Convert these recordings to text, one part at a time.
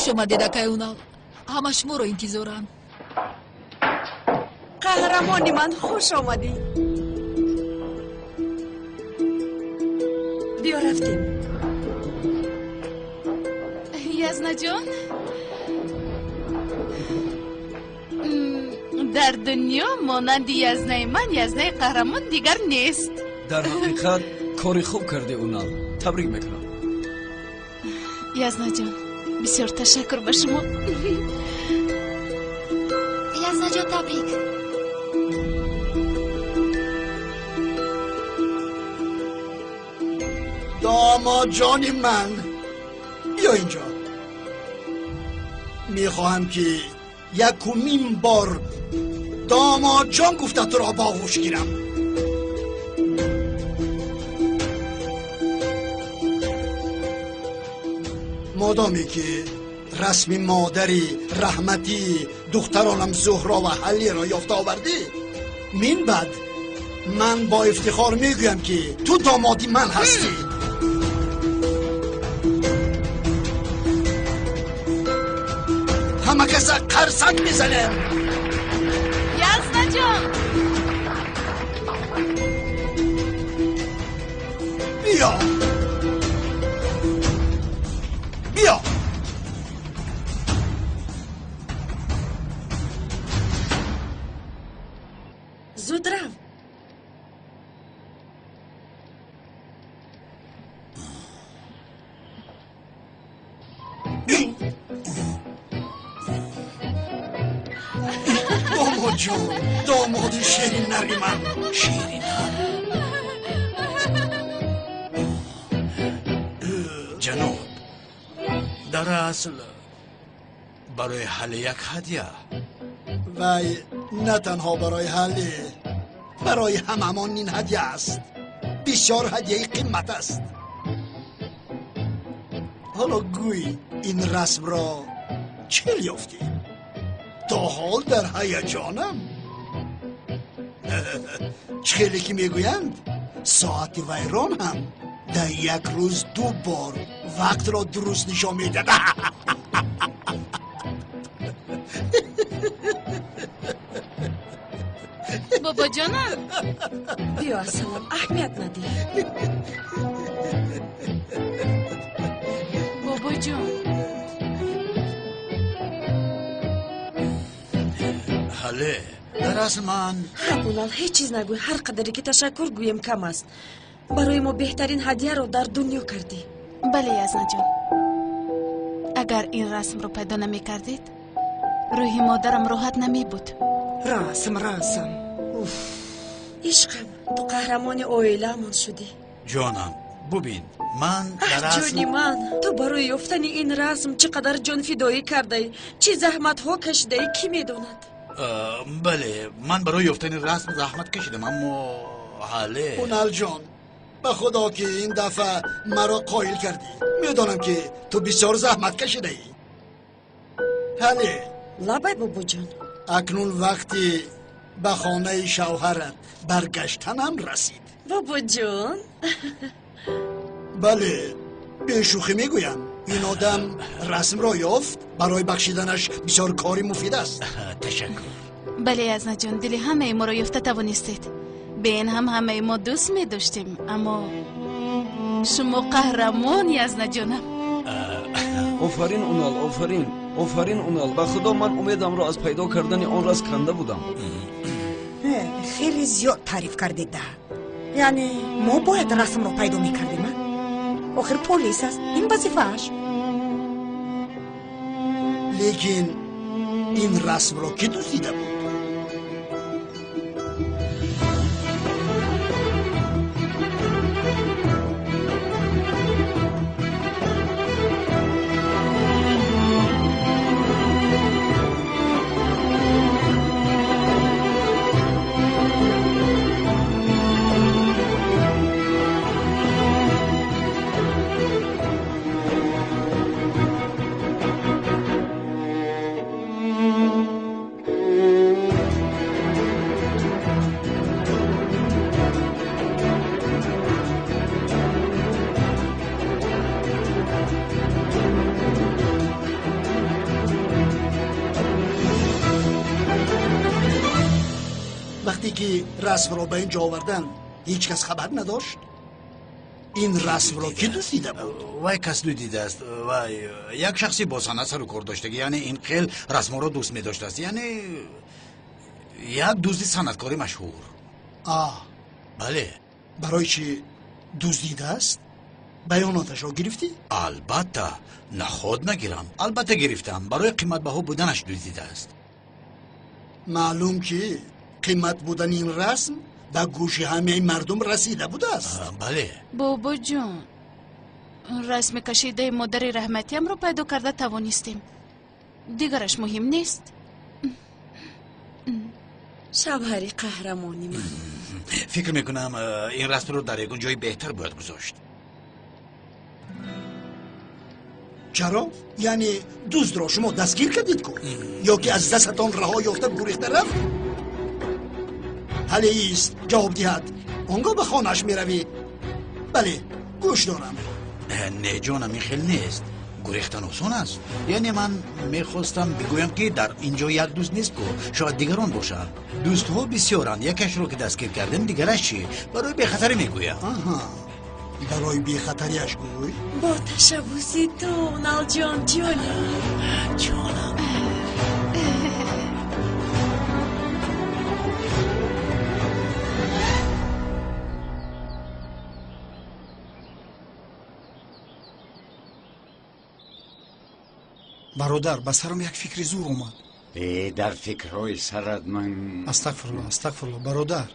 Хуш омадед, акай Унал. Ҳама шуморо интизоранд. Қаҳрамони ман, хуш омадӣ. Биё рафтем. Язнаҷон, дар дунё монанди язнаи ман язнаи қаҳрамон дигар нест. Дар ҳақиқат кори хуб кардӣ, Унал. Табрик мекунам. Язнаҷон, бисёр ташаккур ба шумо. Язнаҷон, табрик. Домодҷони ман, биё инҷо. Мехоҳам ки якумин бор домодҷон гуфта туро боғӯш гирам. Модоме ки расми модари раҳматӣ духтаронам Зуҳро ва Ҳаллиро ёфта овардӣ, мин баъд ман бо ифтихор мегӯям ки ту домоди ман ҳастӣ. Ҳама каса қарсак мезанем. Язнаҷон, биё, биё. Зуд рав. Домодҷон, домоди шириннари ман. Шириннар. Ҷаноб, дар асл барои ҳалли як ҳадя. Вай на танҳо барои ҳалли, барои ҳамамон ин ҳадя аст. Бисёр ҳадияи қимат аст. Ҳоло гӯй, ин расмро чӣ ёфтӣ? То ҳол дар ҳаяҷонам. Чӣ хеле ки мегӯянд, соати вайрон ҳам дар як рӯз ду бор вақтро дуруст нишон медиҳад. Бобоҷонам, биё, ассалом, аҳамият надиҳ. Бобоҷон, ҳале, дар асл ман Хаб, Унал, ҳеҷ чиз нагӯй. Ҳар қадаре ки ташаккур гӯем кам аст. Барои мо беҳтарин ҳадияро дар дунё кардӣ. Бале, Язнаҷон, агар ин расмро пайдо намекардед, рӯҳи модарам роҳат намебуд. Расм, расм. Ишқам, ту қаҳрамони оиламон шудӣ. Ҷонам, бубин, ман дар Аҳ, асл ҷони ман, ту барои ёфтани ин расм чӣ қадар ҷонфидоӣ кардаӣ, чӣ заҳматҳо кашидаӣ, кӣ медонад? Бале, ман барои ёфтани расм заҳмат кашидам, аммо ҳале. Уналҷон, ба худо ки ин дафъа маро қоил кардӣ. Медонам ки ту бисёр заҳмат кашидаӣ. Ҳале. Лабай, бобоҷон. Акнун вақти ба хонаи шавҳарат баргаштанам расид. Бобоҷон. Бале, бешӯхӣ мегӯям. Ин одам расмро ёфт, барои бахшиданаш бисёр кори муфид аст. Ташаккур. Бале, Язнаҷон, дили ҳамаи моро ёфта тавонистед. Бе ин ҳам ҳамаи мо дӯст медоштем, аммо шумо қаҳрамон, Язнаҷонам. Офарин, Унал, офарин, офарин, Унал. Ба худо ман умедамро аз пайдо кардани он расм канда будам. Хеле зиёд таъриф кардед да. Яъне мо бояд расмро пайдо мекардем, а? Охир полис аст, ин вазифааш. Лекин ин расмро кӣ дуздида буд? Вақте ки расмро ба ин ҷо оварданд, ҳеҷ кас хабар надошт. Ин расмро ки дуздида буд? Вай кас дуздидааст. Вай як шахси бо санъат сару кор доштагӣ, яъне ин хел расмҳоро дӯст медоштааст, яъне як дузди санъаткори машҳур. Бале. Барои чӣ дуздидааст? Баёноташро гирифтӣ? Албатта, наход нагирам. Албатта гирифтам. Барои қиматбаҳо буданаш дуздидааст. Маълум ки қимат будани ин расм ба гӯши ҳамаи мардум расида будааст. Бале. Бобоҷон, расми кашидаи модари раҳматиамро пайдо карда тавонистем. Дигараш муҳим нест. Шавҳари қаҳрамони ман. Фикр мекунам, ин расмро дар ягон ҷои беҳтар бояд гузошт. Чаро? Яъне дуздро шумо дастгир кардед ку? Ё ки аз дастатон раҳо ёфта гурехта рафт? Ҳале ист, ҷавоб диҳад. Он гоҳ ба хонааш меравӣ. Бале, гӯш дорам. Не ҷонам, ин хел нест. Гурехтан осон аст. Яъне ман мехостам бигӯям, ки дар ин ҷо як дузд нест ку, шояд дигарон бошанд. Дӯстҳо бисёранд. Якашро ки дастгир кардем, дигараш чӣ? Барои бехатарӣ мегӯям. Барои бехатариаш гӯй. Бо ташаббуси ту, Уналҷон, ҷонам. Ҷонам. Бародар, ба сарам як фикри зур омад. Дар фикрҳои сарат ман. Астағфирулло, астағфирулло, бародар.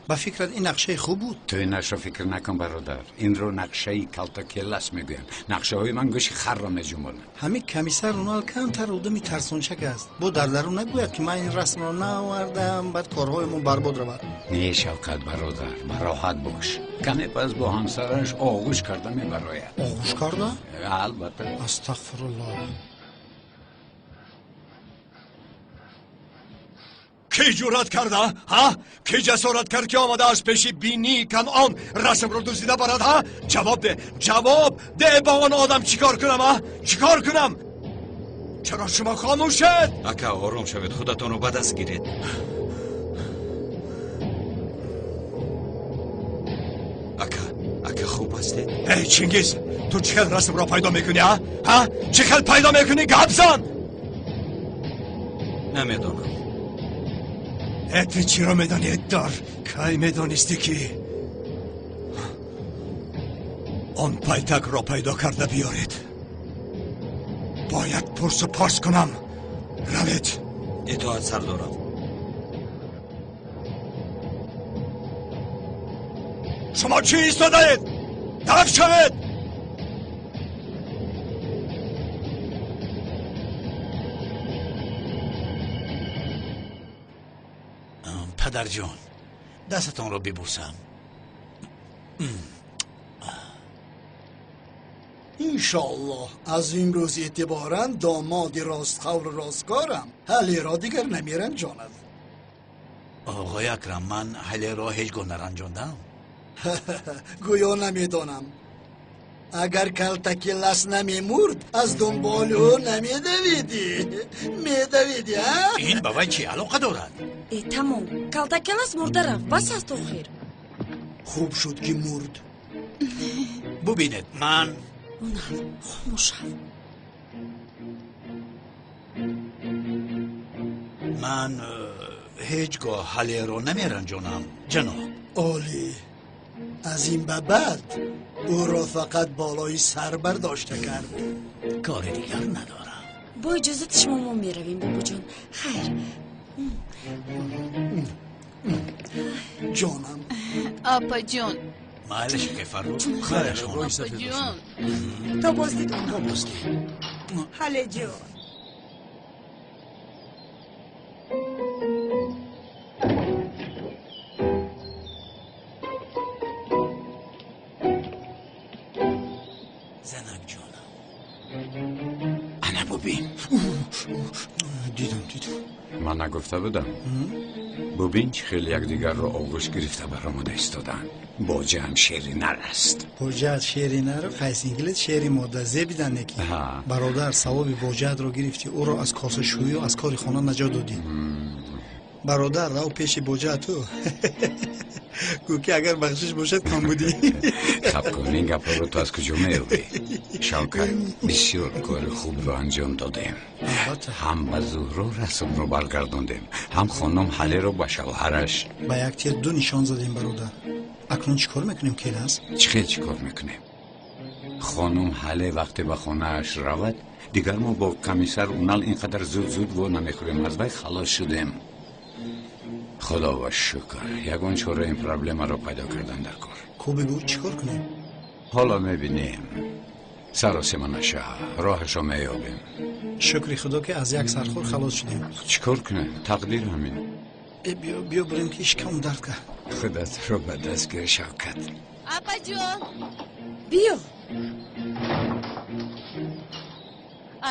Ба фикрат ин нақшаи хуб буд? Ту ин нақшаро фикр накун, бародар. Инро нақшаи калтакелас мегӯянд. Нақшаҳои ман гӯши харро меҷунбонанд. Ҳамин комиссар Унал камтар одами тарсончак аст. Бо дар дарун нагӯяд, ки ман ин расмро наовардам, баъд корҳоямон барбод равад. Не, Шавкат бародар, бароҳат бош. Каме пас бо ҳамсараш оғӯш карда мебарояд. Оғӯш карда? Албатта. Астағфирулло. Ки ҷуръат карда, ҳа? Ки ҷасорат кард, ки омада аз пеши бинии Канъон расмро дуздида барад, ҳа? Ҷавоб де, ҷавоб де, ба он одам чӣ кор кунам, ҳа? Чӣ кор кунам? Чаро шумо хомӯшед? Ака, ором шавед, худатонро ба даст гиред. Ака, ака, хуб ҳастед? Эй, Чингиз, ту чӣ хел расмро пайдо мекунӣ, ҳа? Ҳа? Чӣ хел пайдо мекунӣ? Гап зан! Намедонам. Ту чиро медонӣ, дар? Кай медонистӣ, ки он пайтакро пайдо карда биёред? Бояд пурсу пос кунам. Равед. Итоат, сардорам. Шумо чӣ истодаед? Дафт шавед! Падарҷон, дастатонро бибӯсам. Иншоаллоҳ, аз имрӯз эътиборан домоди ростқавлу росткорам ҳалеро дигар намеранҷонад. Оғои Акрам, ман ҳалеро ҳеҷ гоҳ наранҷондам. Гӯё намедонам. Агар калтакелас намемурд, аз дунболи ӯ намедавидӣ. Медавидӣ, а? Ин ба вай чӣ алоқа дорад? Э, тамом, калтакелас мурда рафт, бас аст охир. Хуб шуд, ки мурд. Бубинед, ман. Унал, хомӯш шав. Ман ҳеҷ гоҳ ҳалеро намеранҷонам, ҷаноб. Олӣ. Аз ин ба баъд ӯро фақат болои сар бардошта кард. Кори дигар надорам. Бо иҷозати шумо мо меравем, бобоҷон. Хайр. Ҷонам. Апаҷон. Майлаш, ки Фаррух, хайраш хонам. Апаҷон. То боздид. То боздид. Ҳалеҷон. Занак ҷонам. Ана бубин. Дидам, дидам. Ман нагуфта будам. Бубин, чӣ хел якдигарро оғӯш гирифта баромада истодаанд. Боҷаам шери нар аст. Боҷаат шери нару қайсинглит шери мода зебидан неки. Бародар, савоби боҷаатро гирифтӣ, ӯро аз косашӯю аз кори хона наҷот додӣ. Бародар, рав пеши боҷа ту. Гӯ ки агар бахшиш бошад кам будӣ. Хаб кун, ин гапҳоро ту аз куҷо меёбӣ? Шавкат, бисёр кори хубро анҷом додем. Ҳам ба Зуҳро расмро баргардондем, ҳам хонум Ҳалеро ба шавҳараш. Ба як тир ду нишон задем, бародар. Акнун чӣ кор мекунем, келас? Чӣ хел чӣ кор мекунем? Хонум Ҳале вақте ба хонааш равад, дигар мо бо комиссар Унал ин қадар зуд зуд во намехӯрем. Аз вай халос шудем. Худо ба шукр, ягон чора ин проблемаро пайдо кардан дар кор. Ку бигӯ, чӣ кор кунем? Ҳоло мебинем. Саросема наша, роҳашро меёбем. Шукри худо ки аз як сархӯр халос шудем. Чӣ кор кунем? Тақдир ҳамин. Э, биё, биё бурем ки шикамам дард кард. Худатро ба даст гир, Шавкат. Апаҷон. Биё.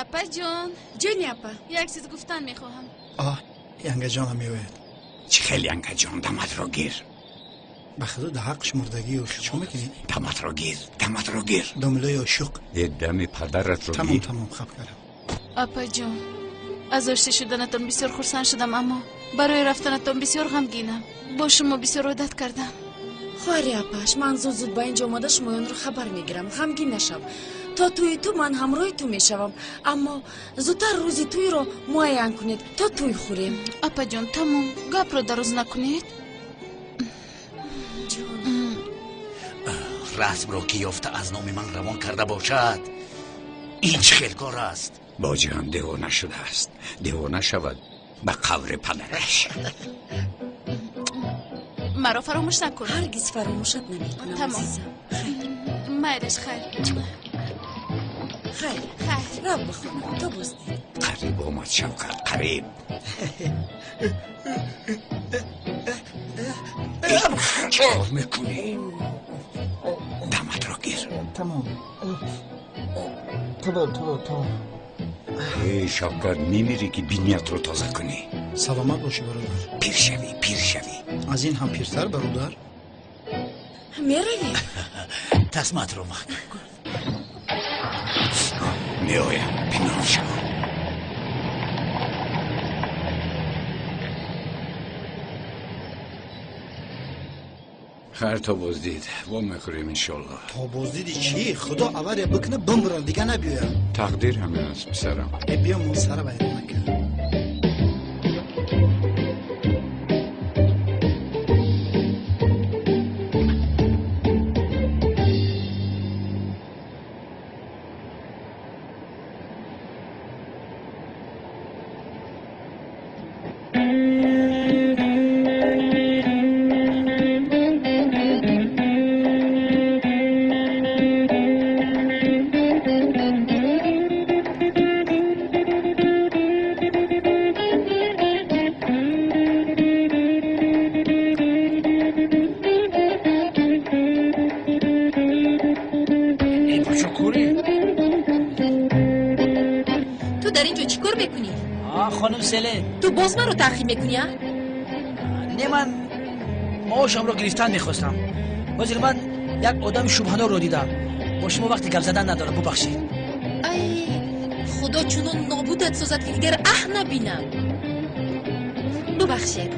Апаҷон. Ҷони апа. Як чиз гуфтан мехоҳам. Оҳ, янгаҷонам меояд. Чӣ хел янгаҷон? Даматро гир. Ба худо да ҳаққш мурдагӣ ё чӣ мекунӣ? Даматро гир, даматро гир. Домилои ошуқ. Э, дами падаратро Тамом, гир. тамом, хаб кардам. Апаҷон, аз ошти шуданатон бисёр хурсанд шудам, аммо барои рафтанатон бисёр ғамгинам. Бо шумо бисёр одат кардам. Хоҳари апаш, ман зуд зуд ба инҷо омада шумоёнро хабар мегирам. Ғамгин нашав. То тӯи ту ман ҳамроҳи ту мешавам, аммо зудтар рӯзи тӯйро муайян кунед, то тӯй хӯрем. Апаҷон, тамом, гапро дароз накунед. Расмро ки ёфта аз номи ман равон карда бошад, ин чӣ хел кор аст? Боҷиам девона шудааст. Девона шавад ба қабри падараш. Маро фаромӯш накун. Ҳаргиз фаромӯшат намекунам, Тамом. азизам. Майлаш, хайр. Хайр. Хайр. Рав ба хона, то боздид. Қариб омад, Шавкат, қариб. Чӣ кор мекунӣ? Даматро гир. Тамом. Тамом, тамом, тамом. Эй, Шавкат, мемирӣ ки биниятро тоза кунӣ. Саломат бошӣ, бародар. Пир шавӣ, пир шавӣ. Аз ин ҳам пиртар, бародар. Меравем. Тасмаатро маҳкам кун. Меоям, пинҳон шав. Хайр, то боздид во мехӯрем, иншоллоҳ. То боздиди чӣ? Худо авария бикуна, бимбурам, дига набиёям. Тақдир ҳамин аст, писарам. Э, биё, мо сара вайрон накард. Эй, бачо, кӯрӣ? Ту дар ин ҷо чӣ кор мекунӣ? Хонум Селе. Ту боз маро таъқиб мекунӣ, а? Не, ман маошамро гирифтан мехостам. Ҳозир ман як одами шубҳанорро дидам. Бо шумо вақти гап задан надорам, бубахшед. Ай, худо чунон нобудат созад, ки дигар аҳ набинам. Бубахшед.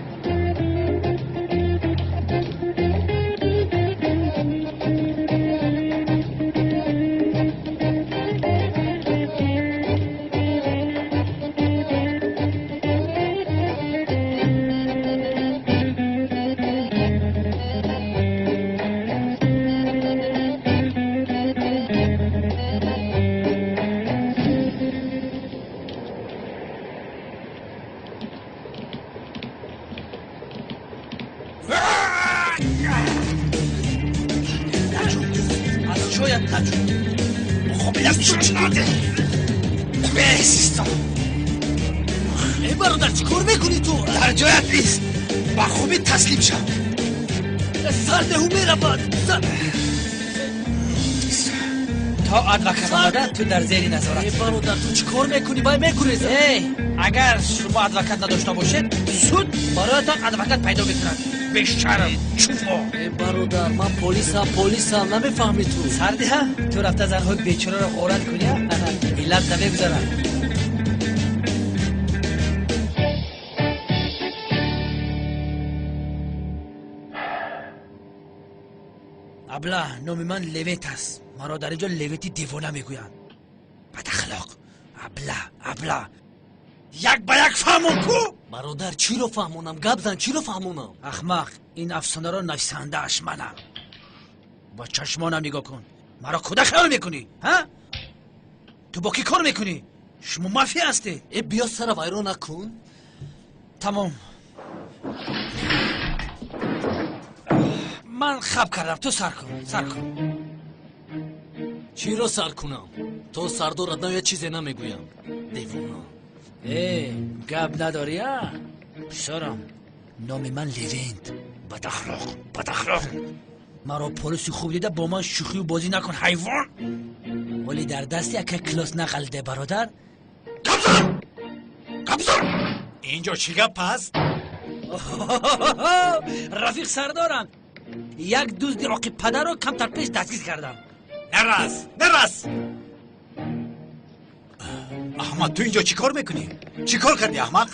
Аз ҷоят наҷун. Муқобилат бесистон. Эй, бародар, чӣ кор мекунӣ ту? Дар ҷоят бист, ба хубӣ таслим шав. Сардеҳу меравад. То адвокат омада, ту дар зери назорат. Эй, бародар, ту чӣ кор мекунӣ? Вай мегурезад. Эй, агар шумо адвокат надошта бошед, суд бароятон адвокат пайдо мекунад. Бешарм, чуфо. Э, бародар, ман полисам, полисам, намефаҳмӣ ту. Сардиҳа, ту рафта занҳои бечораро ғорат кунӣ, иллат намегузарад. Абла, номи ман Левент аст. Маро дар инҷо Левенти девона мегӯянд. Бадахлоқ. Абла, абла. Як ба як фаҳмон ку? Бародар, чиро фаҳмонам? Гап зан, чиро фаҳмонам? Ахмақ, ин афсонаро нависандааш манам. Ба чашмонам нигоҳ кун. Маро куда хаёл мекунӣ, ҳа? Ту бо кӣ кор мекунӣ? Шумо мафия ҳастед. Э, биё сара вайрон накун. Тамом. Ман хаб кардам, ту сар кун, сар кун. Чиро сар кунам? То сардорат наояд чизе намегӯям. Девона. Э, гап надорӣ, а? Писарам, номи ман Левент. Бадахлоқ, бадахлоқ. Маро полиси хуб дида бо ман шӯхию бозӣ накун, ҳайвон. Вале дар дасти яка клос нағалде, бародар. Гапзан! Гапзан! Инҷо чӣ гап аст? Рафиқ сардорам, як дузди оқи падарро камтар пеш дастгир кардам. Нарас, нарас! Аҳмад, ту инҷо чӣ кор мекунӣ? Чӣ кор кардӣ, аҳмақ?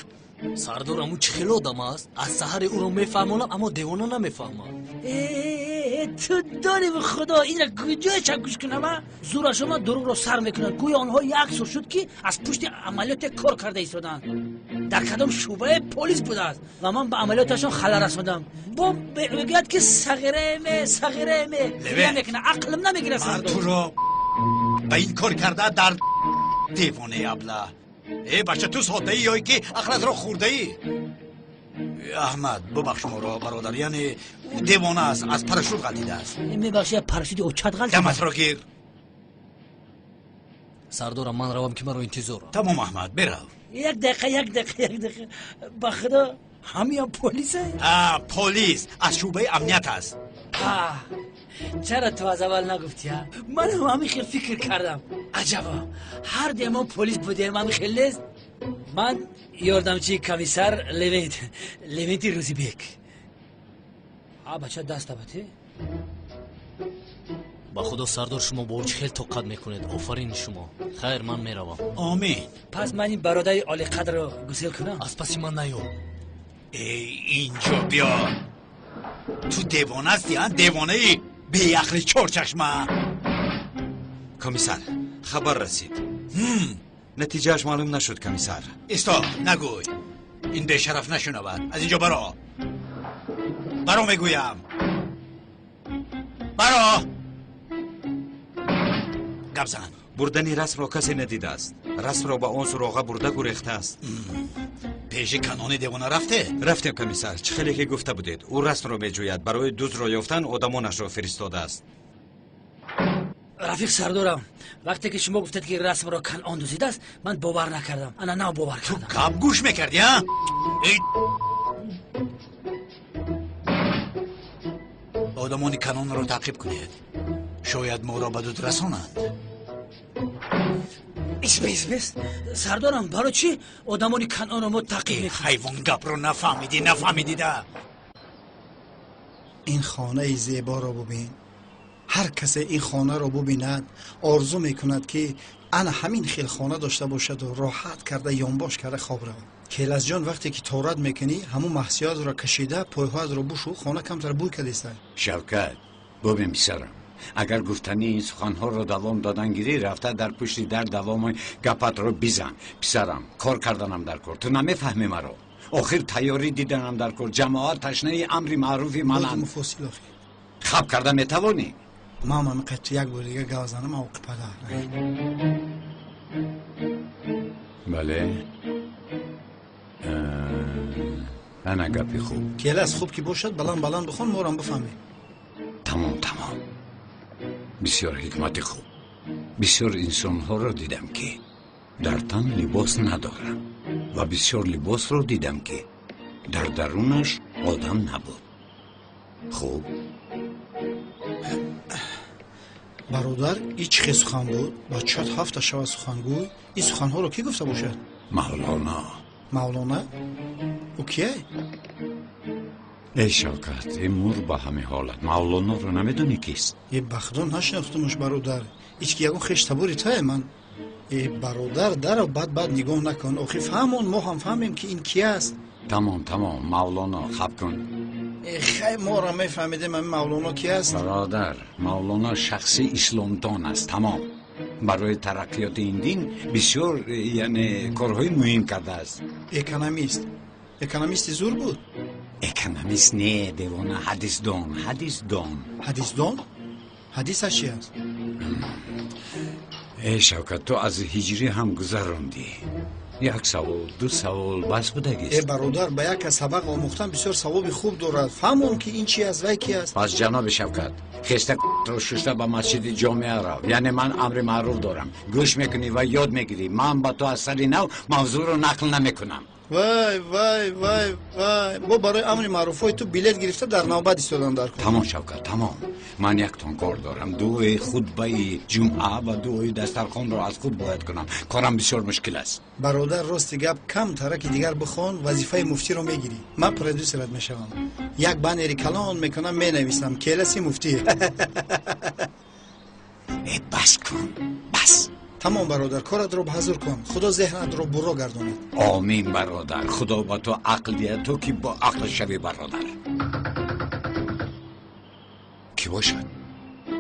Сардорам, ӯ чӣ хел одам аст? Аз саҳаре ӯро мефаҳмонам, аммо девона намефаҳмад. Ту дорӣ ба худо, инра куҷояша гӯш кунам, а? Зӯраш омад, дурӯғро сар мекунад. Гӯё онҳо як сол шуд, ки аз пушти амалиёте кор карда истоданд. Дар кадом шӯъбаи полис будааст ва ман ба амалиёташон халал расондам. Бо мегӯяд, ки сағираеме, сағираеме. Намекунад, ақлам намегирад, сардор. Ман туро ба ин кор карда дар девонаи абла. Э, бача, ту соддаӣ ё ки ақлатро хӯрдаӣ? Аҳмад, бубахш моро, бародар, яъне ӯ девона аст, аз парашют ғалтидааст. Мебахши, парашюти очат ғалтид. Даматро гир. Сардорам, ман равам, ки маро интизорам. Тамом, Аҳмад, бирав. Як дақиқа, як дақиқа, як дақиқа. Ба худо, ҳамиям полисе? А, полис аз шӯъбаи амният аст. Чаро ту аз аввал нагуфтӣ, а? Ман ҳам ҳамин хел фикр кардам. Аҷаба, ҳар дуя мо полис будем, ҳамин хел нест? Ман ёрдамчии комиссар Левент, Левенти Рӯзибек. А, бача, даст абати? Ба худо, сардор, шумо бо ӯ чӣ хел тоқат мекунед. Офарин шумо. Хайр, ман меравам. Омин. Пас ман ин бародари олиқадрро гусел кунам? Аз паси ман наё. Эй, инҷо биё. Ту девона ҳастӣ, а? Девонаи беақли чорчашма. Комиссар, хабар расид. Натиҷааш маълум нашуд, комиссар. Исто, нагӯй. Ин бешараф нашунавад. Аз инҷо баро. Баро мегӯям. Баро. Гап зан. Бурдани расмро касе надидааст. Расмро ба он суроға бурда гурехтааст. Пеши Канони девона рафте? Рафтем, комиссар. Чӣ хеле ки гуфта будед, ӯ расмро меҷӯяд. Барои дуздро ёфтан одамонашро фиристодааст. Рафиқ сардорам, вақте ки шумо гуфтед, ки расмро Канъон дуздидааст, ман бовар накардам. Ана нав бовар кардам. Ту гап гӯш мекардӣ, а? Одамони Канонро таъқиб кунед. Шояд моро ба дуд расонанд. Бис, бис, бис. Сардорам, барои чӣ одамони Канъонро мо таъқиб мекунем? Ҳайвон, гапро нафаҳмидӣ, нафаҳмидида. Ин хонаи зеборо бубин. Ҳар касе ин хонаро бубинад, орзу мекунад, ки ана ҳамин хел хона дошта бошаду роҳат карда ёнбош карда хоб равад. Келасҷон, вақте ки торат мекунӣ, ҳамун маҳсиётро кашида пойҳоятро бушу, хона камтар бӯй кардеста. Шавкат, бубин, писарам, агар гуфтани ин суханҳоро давом додан гирӣ, рафта дар пушти дар давоми гапатро бизан. Писарам, кор карданам дар кор. Ту намефаҳмӣ маро. Охир тайёрӣ диданам дар кор. Ҷамоат ташнаи амри маъруфи мананд. Муфосил охир. Хаб карда метавонӣ? Ман ҳам қат як бор дига гап занам, оқи падар. Бале. Ана гапи хуб. Келас, хуб ки бошад, баланд баланд бихон, морам бифаҳмем. Тамом, тамом. Бисёр ҳикмати хуб. Бисёр инсонҳоро дидам, ки дар тан либос надоранд ва бисёр либосро дидам, ки дар дарунаш одам набуд. Хуб. Бародар, и чӣ хел сухан буд? Бачаат ҳафта шавад сухангӯй. Ин суханҳоро кӣ гуфта бошад? Мавлоно. Мавлона? Ӯ кие? Эй Шавкат, эй мур ба ҳамин ҳолат. Мавлоноро намедонӣ кист? Э, ба худо нашинохтумуш, бародар. Ҳеч ки ягон хеш табори тае ман. Э, бародар, даро бад бад нигоҳ накун. Охи фаҳмон, мо ҳам фаҳмем, ки ин ки аст. Тамом, тамом, Мавлоно, хаб кун. Хай, моро мефаҳмидем, ҳамин Мавлоно ки аст? Бародар, Мавлоно шахси исломдон аст, тамом. Барои тараққиёти ин дин бисёр, яъне, корҳои муҳим кардааст. Экономист. Экономисти зур буд? Экономист не, девона, ҳадисдон, ҳадисдон. Ҳадисдон? Ҳадисаш чи аст? Э, Шавкат, ту аз ҳиҷрӣ ҳам гузарондӣ. Як савол, ду савол бас будагист. Э, бародар, ба як кас сабақ омӯхтан бисёр савоби хуб дорад. Фаҳмон, ки ин чи аст, вай ки аст. Пас, ҷаноби Шавкат, хеста ро шуста ба масҷиди ҷомеа рав. Яъне ман амри маъруф дорам, гӯш мекунӣ ва ёд мегирӣ. Ман ба ту аз сари нав мавзӯъро нақл намекунам. Вай, вай, вай, вай, бо барои амри маъруфҳои ту билет гирифта дар навбат истодан дар кор. Тамом, Шавкат, тамом. Ман яктон кор дорам: дуои хутбаи ҷумъа ва дуои дастархонро аз худ бояд кунам. Корам бисёр мушкил аст. Бародар, рости гап, кам тараки дигар бихон, вазифаи муфтиро мегирӣ. Ман продюсерат мешавам. Як баннери калон мекунам, менависам: «Келаси муфтӣ». Э, бас кун, бас. Тамом, бародар, коратро ба ҳазур кун. Худо зеҳнатро бурро гардонад. Омин, бародар. Худо ба ту ақл диҳад, ту ки бо ақл шавӣ. Бародар, кӣ бошад?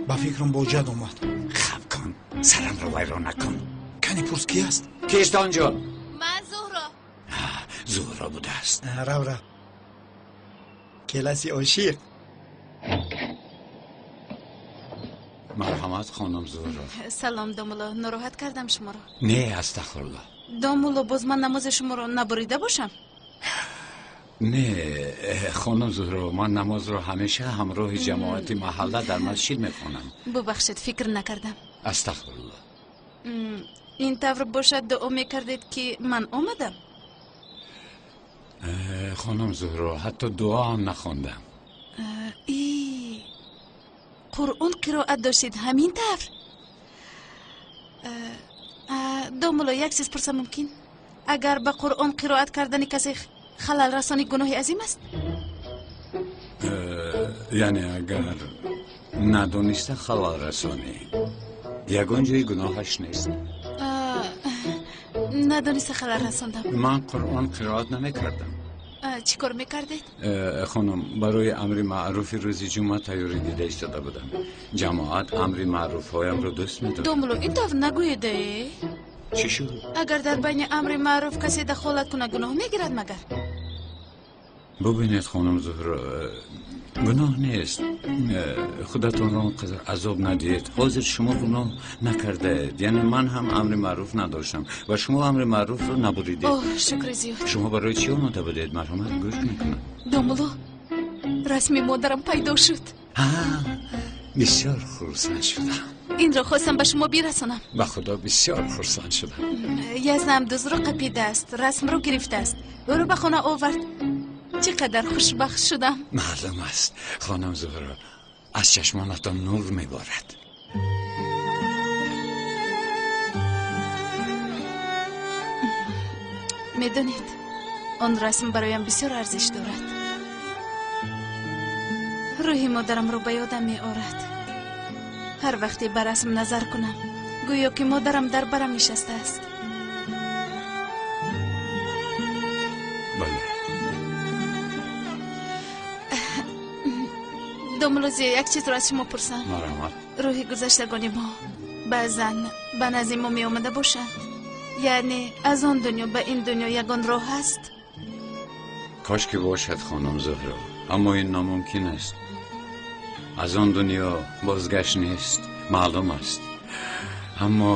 Ба фикрам, боҷад омад. Хаб кун, сарамро вайрон накун. Кани, пурс, ки аст? Кист онҷо? Ман, Зуҳро. Зуҳро будааст. Рав, рав, келаси ошиқ. Марҳамат, хонум Зуҳро. Салом, домулло. Нороҳат кардам шуморо? Не, астағфирулло. Домулло, боз ман намози шуморо набурида бошам? Не, хонум Зуҳро, ман намозро ҳамеша ҳамроҳи ҷамоати маҳалла дар масҷид мехонам. Бубахшед, фикр накардам. Астағфирулло. Ин тавр бошад, дуо мекардед, ки ман омадам? Хонум Зуҳро, ҳатто дуо ҳам нахондам. И Қуръон қироат доштед, ҳамин тавр? Домулло, як чиз пурсам мумкин? Агар ба Қуръон қироат кардани касе халал расонӣ, гуноҳи азим аст? Яъне агар надониста халал расонӣ, ягон ҷои гуноҳаш нест. Надониста халал расондам. Ман Қуръон қироат намекардам. Чӣ кор мекардед? Хонум, барои амри маъруфи рӯзи ҷумъа тайёрӣ дида истода будам. Ҷамоат амри маъруфҳоямро дӯст медорад. Домулло, ин тавр нагӯеде. Чӣ шуд? Агар дар байни амри маъруф касе дахолат кунад, гуноҳ мегирад магар? Бубинед, хонум Зуҳро, гуноҳ нест. Худатонро он қадар азоб надиҳед. Ҳозир шумо гуноҳ накардаед. Яъне ман ҳам амри маъруф надоштам ва шумо амри маъруфро набуридед. Оҳ, шукри зиёд. Шумо барои чӣ омода будед? Марҳамат, гӯш мекунам. Домулло, расми модарам пайдо шуд. Бисёр хурсанд шудам. Инро хостам ба шумо бирасонам. Ба худо, бисёр хурсанд шудам. Язнам дузро қапидааст, расмро гирифтааст, ӯро ба хона овард. Чӣ қадар хушбахт шудам! Маълум аст, хонум Зуҳро, аз чашмонатон нур меборад. Медонед, он расм бароям бисёр арзиш дорад. Рӯҳи модарамро ба ёдам меорад. Ҳар вақте ба расм назар кунам, гӯё ки модарам дар барам нишастааст. Бале. Домулло Зиё, як чизро аз шумо пурсам. Марҳамат. Рӯҳи гузаштагони мо баъзан ба назди мо меомада бошанд? Яъне аз он дунё ба ин дунё ягон роҳ ҳаст? Кош ки бошад, хонум Зуҳро, аммо ин номумкин аст. Аз он дунё бозгашт нест, маълум аст. Аммо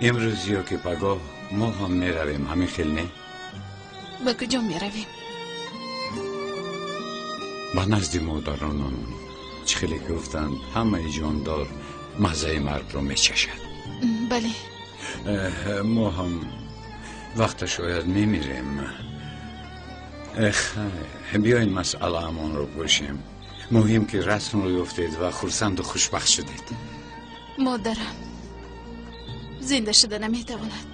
имрӯз ё ки пагоҳ мо ҳам меравем, ҳамин хел не? Ба куҷо меравем? Ба назди модаронамон. Чӣ хеле ки гуфтанд, ҳамаи ҷондор маззаи маргро мечашад. Бале. Мо ҳам вақташ ояд, мемирем. Биёин, масъалаамонро пӯшем. Муҳим ки расмро ёфтед ва хурсанду хушбахт шудед. Модарам зинда шуда наметавонад,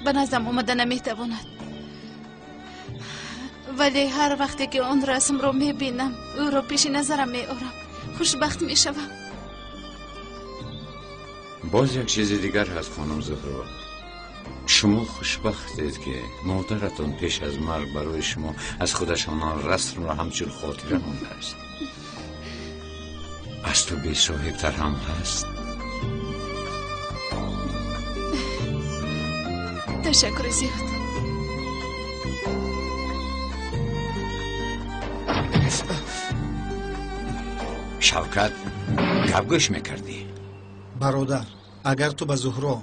ба наздам омада наметавонад, вале ҳар вақте ки он расмро мебинам, ӯро пеши назарам меорам, хушбахт мешавам. Боз як чизи дигар ҳаст, хонум Зуҳро. Шумо хушбахтед, ки модаратон пеш аз марг барои шумо аз худашон он расмро ҳамчун хотира мондааст. Аз ту бесоҳибтар ҳам ҳаст. Ташаккури зиёд. Шавкат, гап гӯш мекардӣ? Бародар, агар ту ба Зуҳро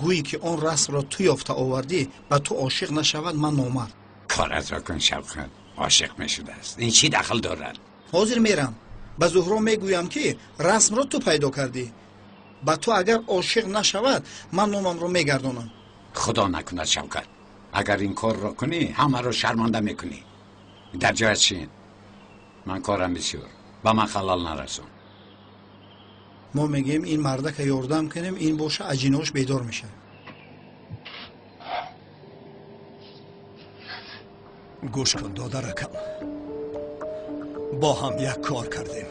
гӯӣ, ки он расмро ту ёфта овардӣ, ба ту ошиқ нашавад, ман номард. Коратро кун, Шавкат, ошиқ мешудааст. Ин чӣ дахл дорад? Ҳозир мерам, ба Зуҳро мегӯям, ки расмро ту пайдо кардӣ. Ба ту агар ошиқ нашавад, ман номамро мегардонам. Худо накунад, Шавкат, агар ин корро кунӣ, ҳамаро шарманда мекунӣ. Дар ҷоят шин, ман корам бисёр, ба ман халал нарасон. Мо мегӯем, ин мардака ёрдам кунем, ин боша аҷинош бедор мешавад. Гӯш кун, додаракам, бо ҳам як кор кардем.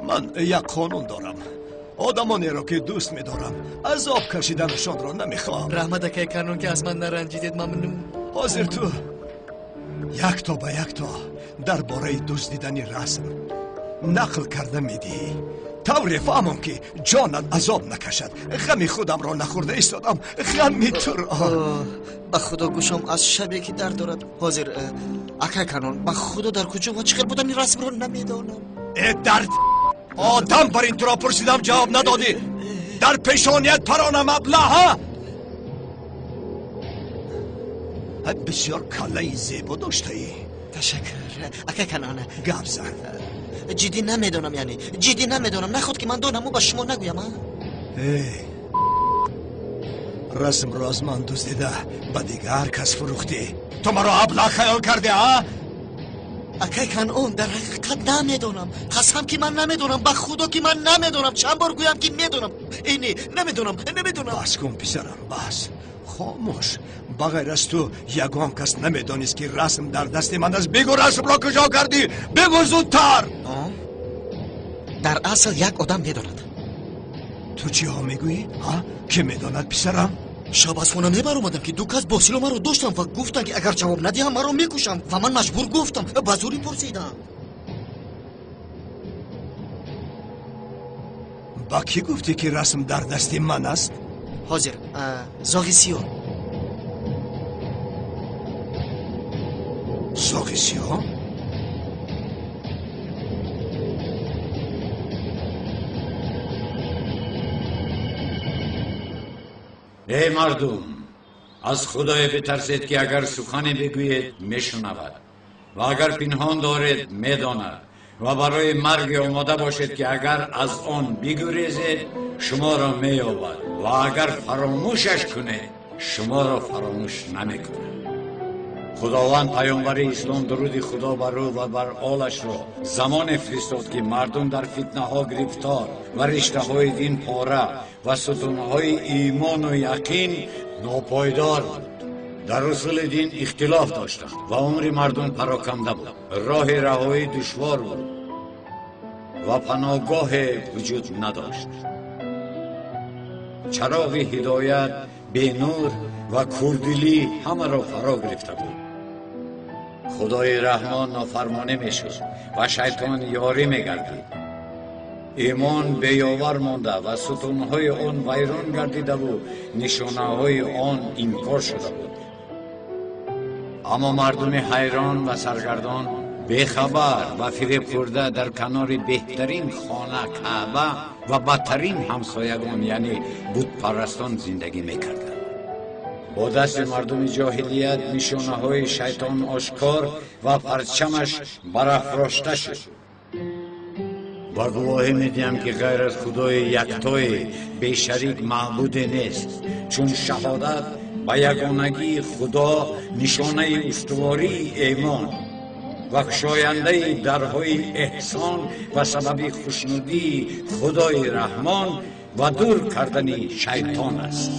Ман як қонун дорам: одамонеро, ки дӯст медорам, азоб кашиданашонро намехоҳам. Раҳмат, акай Канон, ки аз ман наранҷидед, мамнун. Ҳозир ту якто ба якто дар бораи дуздидани расм нақл карда медиҳӣ, тавре фаҳмам, ки ҷонат азоб накашад. Ғами худамро нахӯрда истодам, ғами туро. Ба худо, гӯшам аз шабе ки дард дорад. Ҳозир, акай Канон, ба худо, дар куҷо ва чӣ хел будани расмро намедонам. Э, дард одам, бар ин туро пурсидам, ҷавоб надодӣ. Дар пешоният паронам, аблаҳа. Бисёр каллаи зебо доштаӣ. Ташаккур, акай Канон. Гап зан. Ҷиддӣ намедонам, яъне ҷиддӣ намедонам. Наход ки ман донаму ба шумо нагӯям, а? Эй, расмро аз ман дуздида, ба дигар кас фурӯхтӣ. Ту маро аблаҳ хаёл кардӣ, а? Акай Канон, дар ҳақиқат намедонам. Қасам, ки ман намедонам. Ба худо, ки ман намедонам. Чанд бор гӯям, ки медонам? Ини, намедонам, намедонам. Бас кун, писарам, бас, хомӯш. Ба ғайр аз ту ягон кас намедонист, ки расм дар дасти ман аст. Бигӯ, расмро куҷо кардӣ, бигӯ зудтар. Дар асл як одам медонад. Ту чиҳо мегӯӣ, ҳа? Кӣ медонад, писарам? Шаб аз хона мебаромадам, ки ду кас бо сило маро доштам ва гуфтанд, ки агар ҷавоб надиҳам, маро мекушам, ва ман маҷбур гуфтам, ба зӯрӣ пурсидам. Ба кӣ гуфтӣ, ки расм дар дасти ман аст? Ҳозир, зоғи сиёҳ. Зоғи сиёҳ? Эй мардум, аз худое битарсед, ки агар сухане бигӯед, мешунавад, ва агар пинҳон доред, медонад, ва барои марге омода бошед, ки агар аз он бигурезед, шуморо меёбад, ва агар фаромӯшаш кунед, шуморо фаромӯш намекунад. Худованд паёмбари ислом, дуруди худо бар ӯ ва бар олашро, замоне фиристод, ки мардум дар фитнаҳо гирифтор ва риштаҳои дин пора ва сутунҳои имону яқин нопойдор буд. Дар усули дин ихтилоф доштанд ва умри мардум пароканда буд, роҳи раҳоӣ душвор буд ва паноҳгоҳе вуҷуд надошт. Чароғи ҳидоят бенур ва курдилӣ ҳамаро фаро гирифта буд. Худои раҳмон нофармонӣ мешуд ва шайтон ёрӣ мегардид. Имон беёвар монда ва сутунҳои он вайрон гардидаву нишонаҳои он инкор шуда буд. Аммо мардуми ҳайрон ва саргардон, бехабар ва фиребхӯрда, дар канори беҳтарин хона, Каъба, ва бадтарин ҳамсоягон, яъне бутпарастон, зиндагӣ мекарданд. Бо дасти мардуми ҷоҳилият нишонаҳои шайтон ошкор ва парчамаш барафрошта шуд. Ва гувоҳӣ медиҳам, ки ғайр аз худои яктое бешарик маъбуде нест, чун шаҳодат ба ягонагии худо нишонаи устувории эъмон ва кушояндаи дарҳои эҳсон ва сабаби хушнудии худои раҳмон ва дур кардани шайтон аст.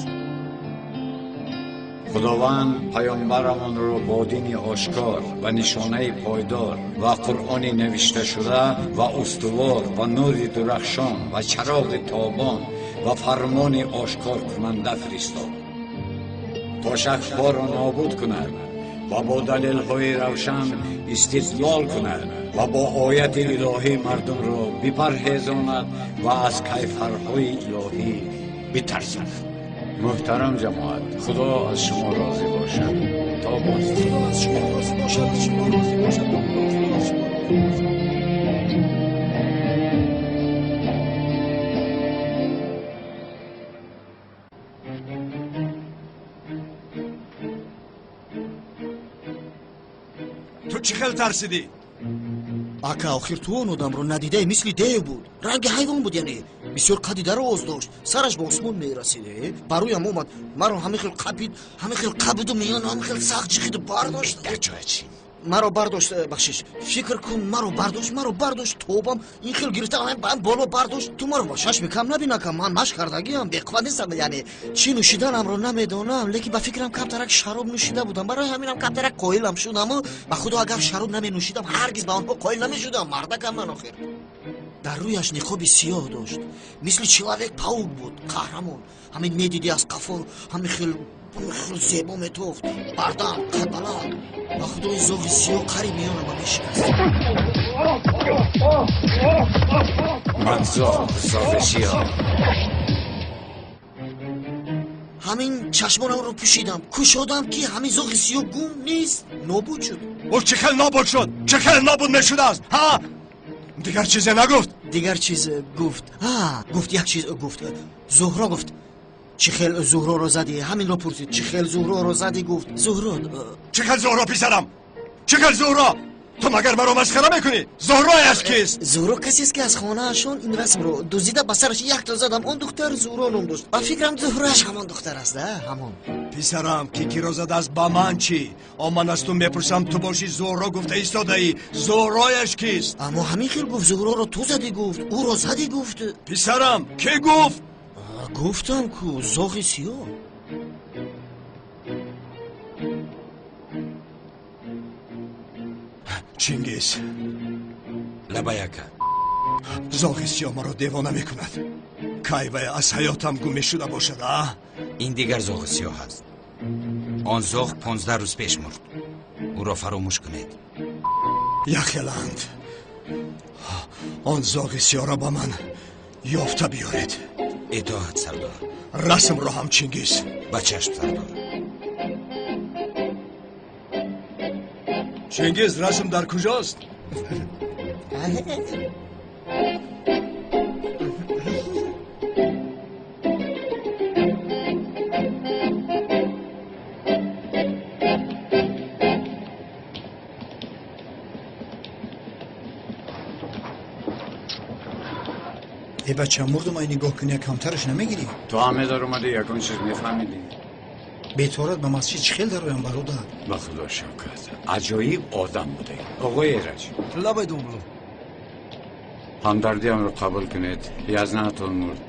Худованд паёмбарамонро бо дини ошкор ва нишонаи пойдор ва қуръони навишташуда ва устувор ва нури дурахшон ва чароғи тобон ва фармони ошкоркунанда фиристод. То шакҳоро нобуд кунад ва бо далелҳои равшан истидлол кунад ва бо ояти илоҳӣ мардумро бипарҳезонад ва аз кайфарҳои илоҳӣ битарсад. Муҳтарам ҷамоат, Худо аз шумо розӣ бошад. То боз. Худо аз шумо розӣ бошад, шумо розӣ бошад. Худо аз шумо розӣ бошад. Ту чӣ хел тарсидӣ? Ака, охир ту он одамро надидаи, мисли дев буд. Ранги ҳайвон буд, яъне бисёр қадди дароз дошт, сараш ба осмон мерасид. Ба рӯям омад, маро ҳамин хел қапид, ҳамин хел қапиду миён ҳамин хел сахт ҷиқиду бардошт. Дар ҷоя чӣ? Маро бардошт, бахшиш, фикр кун, маро бардошт, маро бардошт, тобам ин хел гирифта боло бардошт. Ту маро ба чашми кам набин, ака, ман машқ кардагиам, беқувват нестам. Яъне чӣ нӯшиданамро намедонам, лекин ба фикрам камтарак шароб нӯшида будам, барои ҳаминам камтарак қоилам шудаму ба худо агар шароб наменӯшидам, ҳаргиз ба онҳо қоил намешудам. Мардакам ман охир. Дар рӯяш ниқоби сиёҳ дошт, мисли человек паук буд, қаҳрамон. Ҳамин медидӣ аз қафо ҳамин хел зебо метофт, бардам, қадбаланд. Ба худои зоғи сиёҳ қариб миёнама мешикаст. Ман зоғ, зоғи сиёҳ. Ҳамин чашмонамро пӯшидам, кушодам ки ҳамин зоғи сиёҳ гум нест, нобуд шуд. Ӯ чӣ хел нобуд шуд? Чӣ хел нобуд мешудааст? Ҳа, дигар чизе нагуфт? Дигар чиз гуфт. Гуфт, як чиз гуфт. Зуҳро гуфт. Чӣ хел Зуҳроро задӣ? Ҳаминро пурсид. Чӣ хел Зуҳроро задӣ, гуфт. Зуҳро. Чӣ хел Зуҳро, писарам? Чӣ хел Зуҳро? Ту магар маро масхара мекунӣ? Зуҳрояш кист? Зуҳро касест ки аз хонаашон ин расмро дуздида, ба сараш якто задам. Он духтар Зуҳро ном дошт. Ба фикрам Зуҳрояш ҳамон духтар аст, ҳамон. Писарам, ки киро задааст, ба ман чӣ? О, ман аз ту мепурсам, ту бошӣ Зуҳро гуфта истодаӣ. Зуҳрояш кист? Аммо ҳамин хел гуфт. Зуҳроро ту задӣ, гуфт. Ӯро задӣ, гуфт. Писарам, кӣ гуфт? Гуфтам ку, зоғи сиёҳ. Чингиз. Лабай, ака. Зоғи сиёҳ маро девона мекунад. Кай вай аз ҳаётам гум мешуда бошад, а? Ин дигар зоғи сиёҳ аст. Он зоғ 15 рӯз пеш мурд. Ӯро фаромӯш кунед. Яхеланд. Он зоғи сиёҳро ба ман ёфта биёред. Итоат, сардор. Расмро ҳам, Чингиз. Ба чашм, сардор. Чингиз, расм дар куҷост? Э бача, мурдум, ай нигоҳ кунӣ, камтараш намегирӣ? Ту ҳам медаромадӣ, ягон чиз мефаҳмидӣ. Беторат ба масҷид чӣ хел дароям, бародар? Ба худо Шавкат, аҷоиб одам будед. Оғои Эраҷ. Лабай, домло. Ҳамдардиамро қабул кунед. Язнаатон мурд.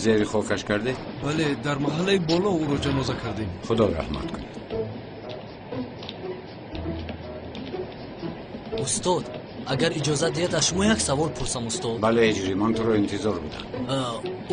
Зери хокаш кардед? Бале, дар маҳаллаи боло ӯро ҷаноза кардем. Худо раҳмат кунад. Устод, агар иҷозат диҳед, аз шумо як савол пурсам, устод. Бале, Ҳиҷрӣ, ман туро интизор будам.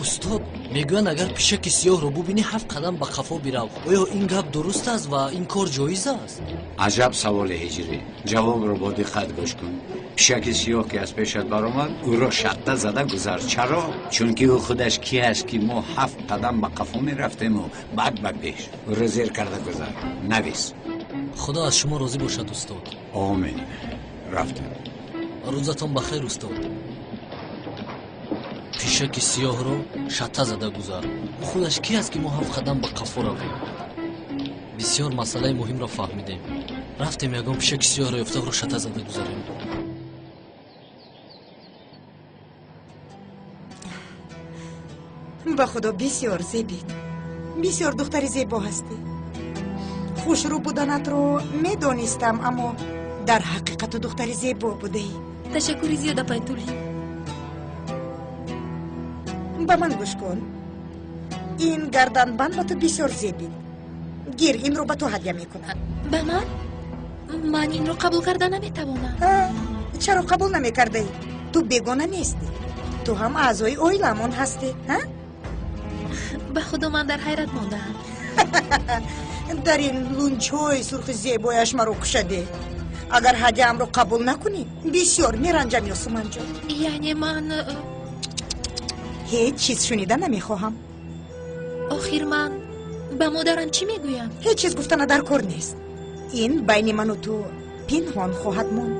Устод, мегӯянд агар пишаки сиёҳро бубинӣ, ҳафт қадам ба қафо бирав. Оё ин гап дуруст аст ва ин кор ҷоиз аст? Аҷаб саволе, Ҳиҷрӣ. Ҷавобро бо диққат гӯш кун. Пишаки сиёҳ ки аз пешат баромад, ӯро шатта зада гузар. Чаро? Чунки ӯ худаш ки аст, ки мо ҳафт қадам ба қафо мерафтему баъд ба пеш. Ӯро зер карда гузар. Навис. Худо аз шумо розӣ бошад, устод. Омин. Рафтем. Рӯзатон ба хайр, устод. Пишаки сиёҳро шатта зада гузар. Ӯ худаш ки аст, ки мо ҳафт қадам ба қафо равем? Бисёр масъалаи муҳимро фаҳмидем. Рафтем, ягон пишаки сиёҳро ёфта, ӯро шатта зада гузарем. Ба худо бисёр зебед, бисёр духтари зебо ҳастӣ. Хушрӯ буданатро медонистам, аммо дар ҳақиқату духтари зебо будаӣ. Ташаккури зиёд, апай Тулин. Ба ман гӯш кун. Ин гарданбанд ба ту бисёр зебид. Гир, инро ба ту ҳадя мекунам. Ба ман? Ман инро қабул карда наметавонам. Чаро қабул намекардаӣ? Ту бегона нестӣ. Ту ҳам аъзои оиламон ҳастӣ. Ба худо ман дар ҳайрат мондаам. Дар ин лунҷҳои сурхи зебояш маро кушаде. Агар ҳадияамро қабул накунӣ, бисёр меранҷам, Ёсуманҷон. Яъне ман ҳеҷ чиз шунида намехоҳам. Охир ман ба модарам чӣ мегӯям? Ҳеҷ чиз гуфтана дар кор нест. Ин байни ману ту пинҳон хоҳад монд.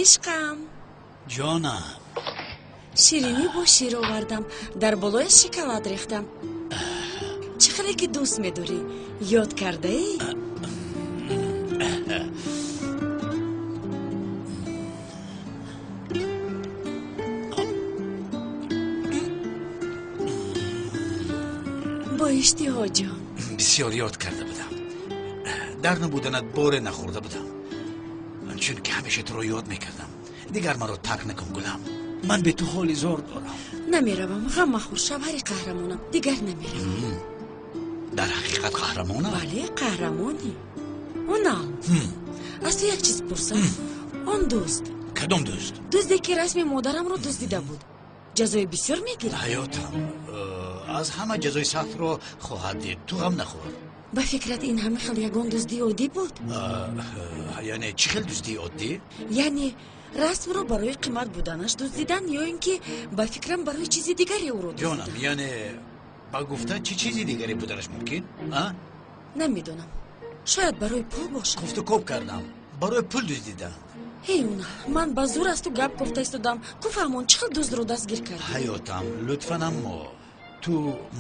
Ишқам. Ҷонам. Ширинӣ бо шир овардам, дар болояш шоколад рехтам. Чӣ хеле ки дӯст медорӣ, ёд кардаӣ? Бо иштиҳо, ҷон. Бисёр ёд карда будам. Дар набуданат боре нахӯрда будам, чунки ҳамеша туро ёд мекардам. Дигар маро тарк накун, гулам. Ман бе ту ҳоли зор дорам. Намеравам, ғам махӯр, шавҳари қаҳрамонам. Дигар намеравам. Дар ҳақиқат қаҳрамонам? Бале, қаҳрамонӣ. Унал, аз ту як чиз пурсам. Он дӯст. Кадом дӯст? Дузде ки расми модарамро дуздида буд, ҷазои бисёр мегирад? Ҳаётам аз ҳама ҷазои сахтро хоҳад дид, ту ғам нахӯр. Ба фикрат, ин ҳама хел ягон дуздии оддӣ буд? Яъне чӣ хел дуздии оддӣ? Яъне расмро барои қимат буданаш дуздидан, ё ин ки ба фикрам барои чизи дигаре ӯро дуздидан? Ҷонам, яъне ба гуфта чӣ чизи дигаре буданаш мумкин? Намедонам, шояд барои пул бошад. Кофтукоб кардам, барои пул дуздиданд. Эй Унал, ман ба зур аз ту гап гуфта истодам. Ку фаҳмон, чӣ хел дуздро дастгир кардӣ? Ҳаётам, лутфан, аммо ту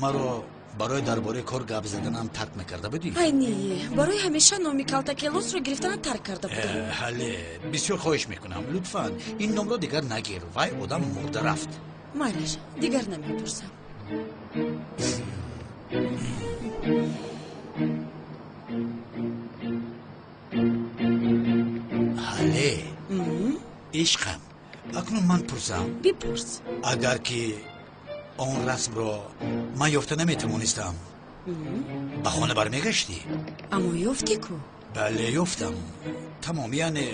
маро барои дар бораи кор гап заданам тарк накарда будӣ? Ай не, барои ҳамеша номи Калтакелосро гирифтана тарк карда будам. Ҳале, бисёр хоҳиш мекунам, лутфан ин номро дигар нагир. Вай одам мурда рафт. Майлаш, дигар намепурсам. Ҳале, ишқам, акнун ман пурсам. Бипурс. Агар ки он расмро ман ёфта наметавонистам, ба хона бармегаштӣ? Аммо ёфтӣ ку? Бале, ёфтам. Тамом, яъне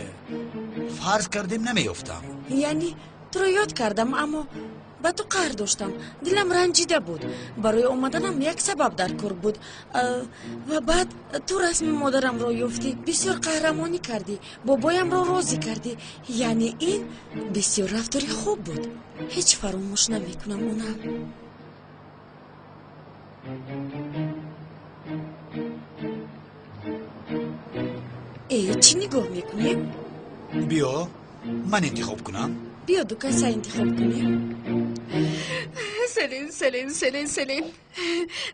фарз кардем намеёфтам. Яъне туро ёд кардам, аммо ба ту қаҳр доштам, дилам ранҷида буд. Барои омаданам як сабаб дар кор буд. Ва баъд ту расми модарамро ёфтӣ, бисёр қаҳрамонӣ кардӣ, бобоямро розӣ кардӣ. Яъне ин бисёр рафтори хуб буд. Ҳеҷ фаромӯш намекунам, Унал. Э, чӣ нигоҳ мекунем? Биё, ман интихоб кунам. Биё, ду каса интихоб кунем. Селин, Селин, Селин, Селин,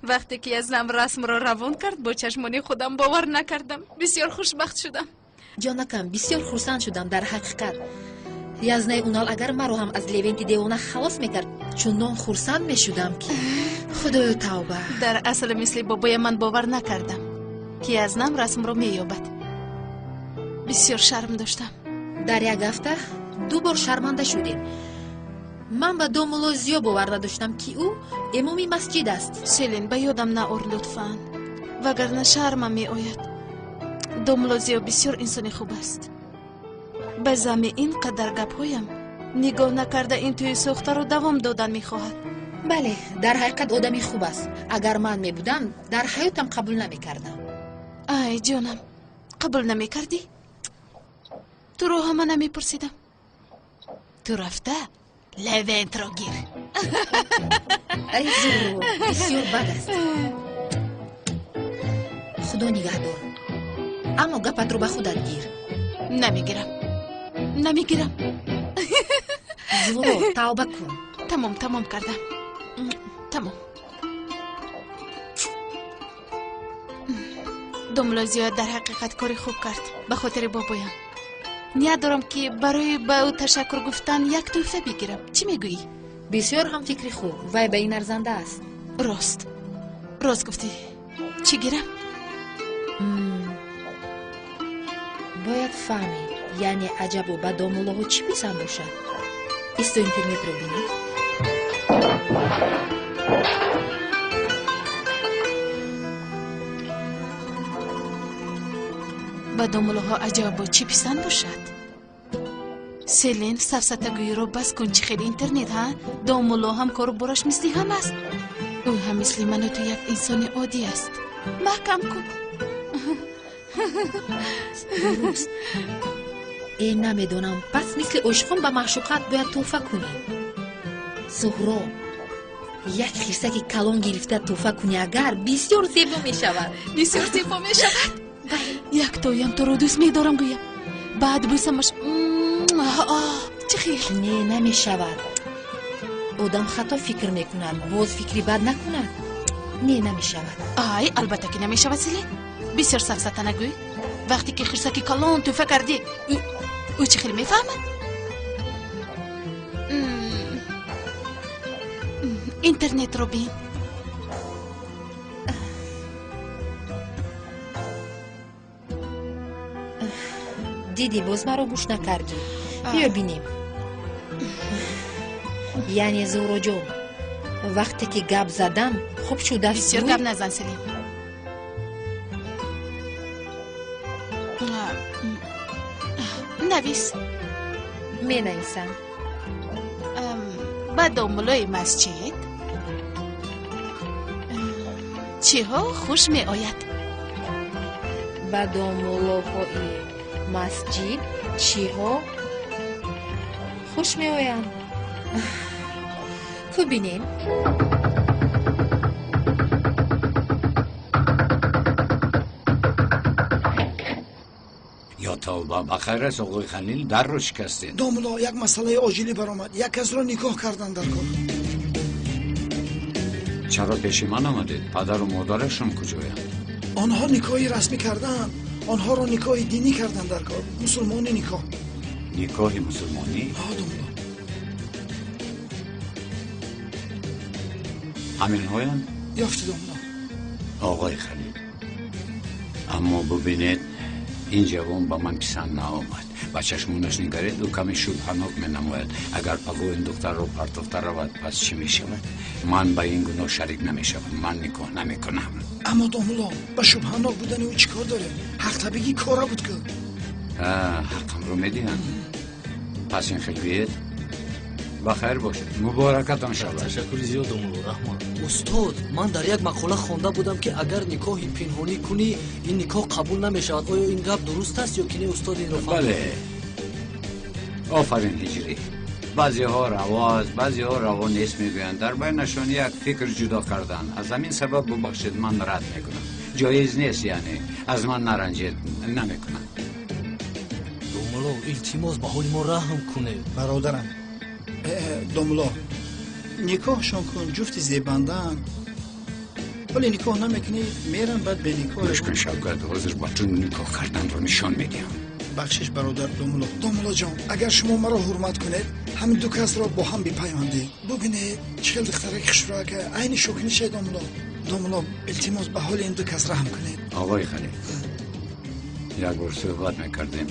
вақте ки Язнам расмро равон кард, бо чашмони худам бовар накардам. Бисёр хушбахт шудам. Ҷонакам, бисёр хурсанд шудам. Дар ҳақиқат Язнаи Унал агар маро ҳам аз Левенти девона халос мекард, чунон хурсанд мешудам, ки худоё, тавба. Дар асл мисли бобоя ман бовар накардам, ки Язнам расмро меёбад. Бисёр шарм доштам. Дар як ҳафта ду бор шарманда шудем. Ман ба домулло Зиё бовар надоштам, ки ӯ имоми масҷид аст. Селин, ба ёдам наор лутфан, вагарна шармам меояд. Домулло Зиё бисёр инсони хуб аст. Ба замми ин қадар гапҳоям нигоҳ накарда, ин тӯи сохтаро давом додан мехоҳад. Бале, дар ҳақиқат одами хуб аст. Агар ман мебудам, дар ҳаётам қабул намекардам. Ай ҷонам, қабул намекардӣ? Туро ҳама намепурсидам. Ту рафта Левентро гир. Ай Зуҳро, бисёр бад аст. Худо нигаҳдор, аммо гапатро ба худат гир. Намегирам, намегирам. Зуҳро, тавба кун. Тамом, тамом кардам, тамом. Домулло Зиёд дар ҳақиқат кори хуб кард ба хотири бобоям. Ният дорам, ки барои ба ӯ ташаккур гуфтан як тӯҳфа бигирам. Чӣ мегӯӣ? Бисёр ҳам фикри хуб, вай ба ин арзанда аст. Рост, рост гуфтӣ. Чӣ гирам? Бояд фаҳмид, яъне аҷабо ба домуллоҳо чӣ писанд бошад. Исто, интернетро бинед. Ба домулоҳо аҷабо чӣ писанд бошад? Селин, сафсатагӯиро бас кун. Чӣ хел интернет, ҳа? Домулло ҳам кору бораш мисли ҳам аст. Ӯ ҳам мисли ману ту як инсони оддӣ аст. Маҳкам кун. Дуруст. Э, намедонам, пас мисли ошиқон ба маъшуқат бояд тӯҳфа кунӣ. Зуҳро, як хирсаки калон гирифта тӯҳфа кунӣ, агар бисёр зебо мешавад. Бисёр зебо мешавад. Яктоям туро дӯст медорам гӯям, баъд бӯсамаш. Чӣ хел? Не, намешавад. Одам хато фикр мекунад, боз фикри бад накунад. Не, намешавад. Ай, албатта ки намешавад. Селин, бисёр сафсата нагӯй. Вақте ки хирсаки калон тӯҳфа кардӣ, ӯ чӣ хел мефаҳмад? Интернетро бин. Дидӣ, боз маро гӯш накардӣ. Биё бинем. Яъне, Зуҳроҷон, вақте ки гап задам, хуб шудааст. Бисёр гап назан, Селин. Навис. Менависам. Ба домулои масҷид чиҳо хуш меояд? Ба домулоҳои масҷид чиҳо хуш меоянд? Ку бинем. Ё тавба, ба хайр аст, оғои Халил, дарро шикастед. Домуло, як масъалаи оҷилӣ баромад. Як касро никоҳ кардан дар кор. Чаро пеши ман омадед? Падару модарашон куҷоянд? Онҳо никоҳи расмӣ кардаанд. Онҳоро никоҳи динӣ кардан дар кор, мусулмонӣ никоҳ. Никоҳи мусулмонӣ? Ҳо, домуло. Ҳаминҳоянд? Ёфти, домуло. Оғои Халил, аммо бубинед, ин ҷавон ба ман писанд наомад. Ба чашмонаш нигаред, ӯ каме шубҳанок менамояд. Агар пагоҳ ин духтарро партофта равад, пас чӣ мешавад? Ман ба ин гуноҳ шарик намешавам, ман никоҳ намекунам. Аммо домуло, ба шубҳанок будани ӯ чӣ кор дорем? Ҳақтабигӣ кора буд ку. Ҳаққамро медиҳанд. Пас ин хел биед. Ба хайр бошед, муборакатон шавад. Ташаккури зиёд, домулло, раҳмат. Устод, ман дар як мақола хонда будам, ки агар никоҳи пинҳонӣ кунӣ, ин никоҳ қабул намешавад. Оё ин гап дуруст аст ё ки не, устод? Инро фаҳм. Бале, офарин, ҳиҷрӣ. Баъзеҳо раво аст, баъзеҳо раво нест мегӯянд. Дар байнашон як фикр ҷудо кардан. Аз ҳамин сабаб, бубахшед, ман рад мекунам. Ҷоиз нест, яъне аз ман наранҷед, намекунам. Домулло, илтимос, ба ҳоли мо раҳм кунед. Бародарам, домулло, никоҳшон кун, ҷуфти зебандаанд. Вале никоҳ намекунӣ, мерам, баъд беникоҳ. Гӯш кун, Шавкат, ҳозир ба ту никоҳ карданро нишон медиҳам. Бахшиш, бародар домулло. Домуллоҷон, агар шумо маро ҳурмат кунед, ҳамин ду касро бо ҳам бипайвандед. Бубинед, чӣ хел духтараки хушрӯака, айни шокинише. Домулло, домулло, илтимос, ба ҳоли ин ду кас раҳм кунед. Оғои Халил, як бор суҳбат мекардем.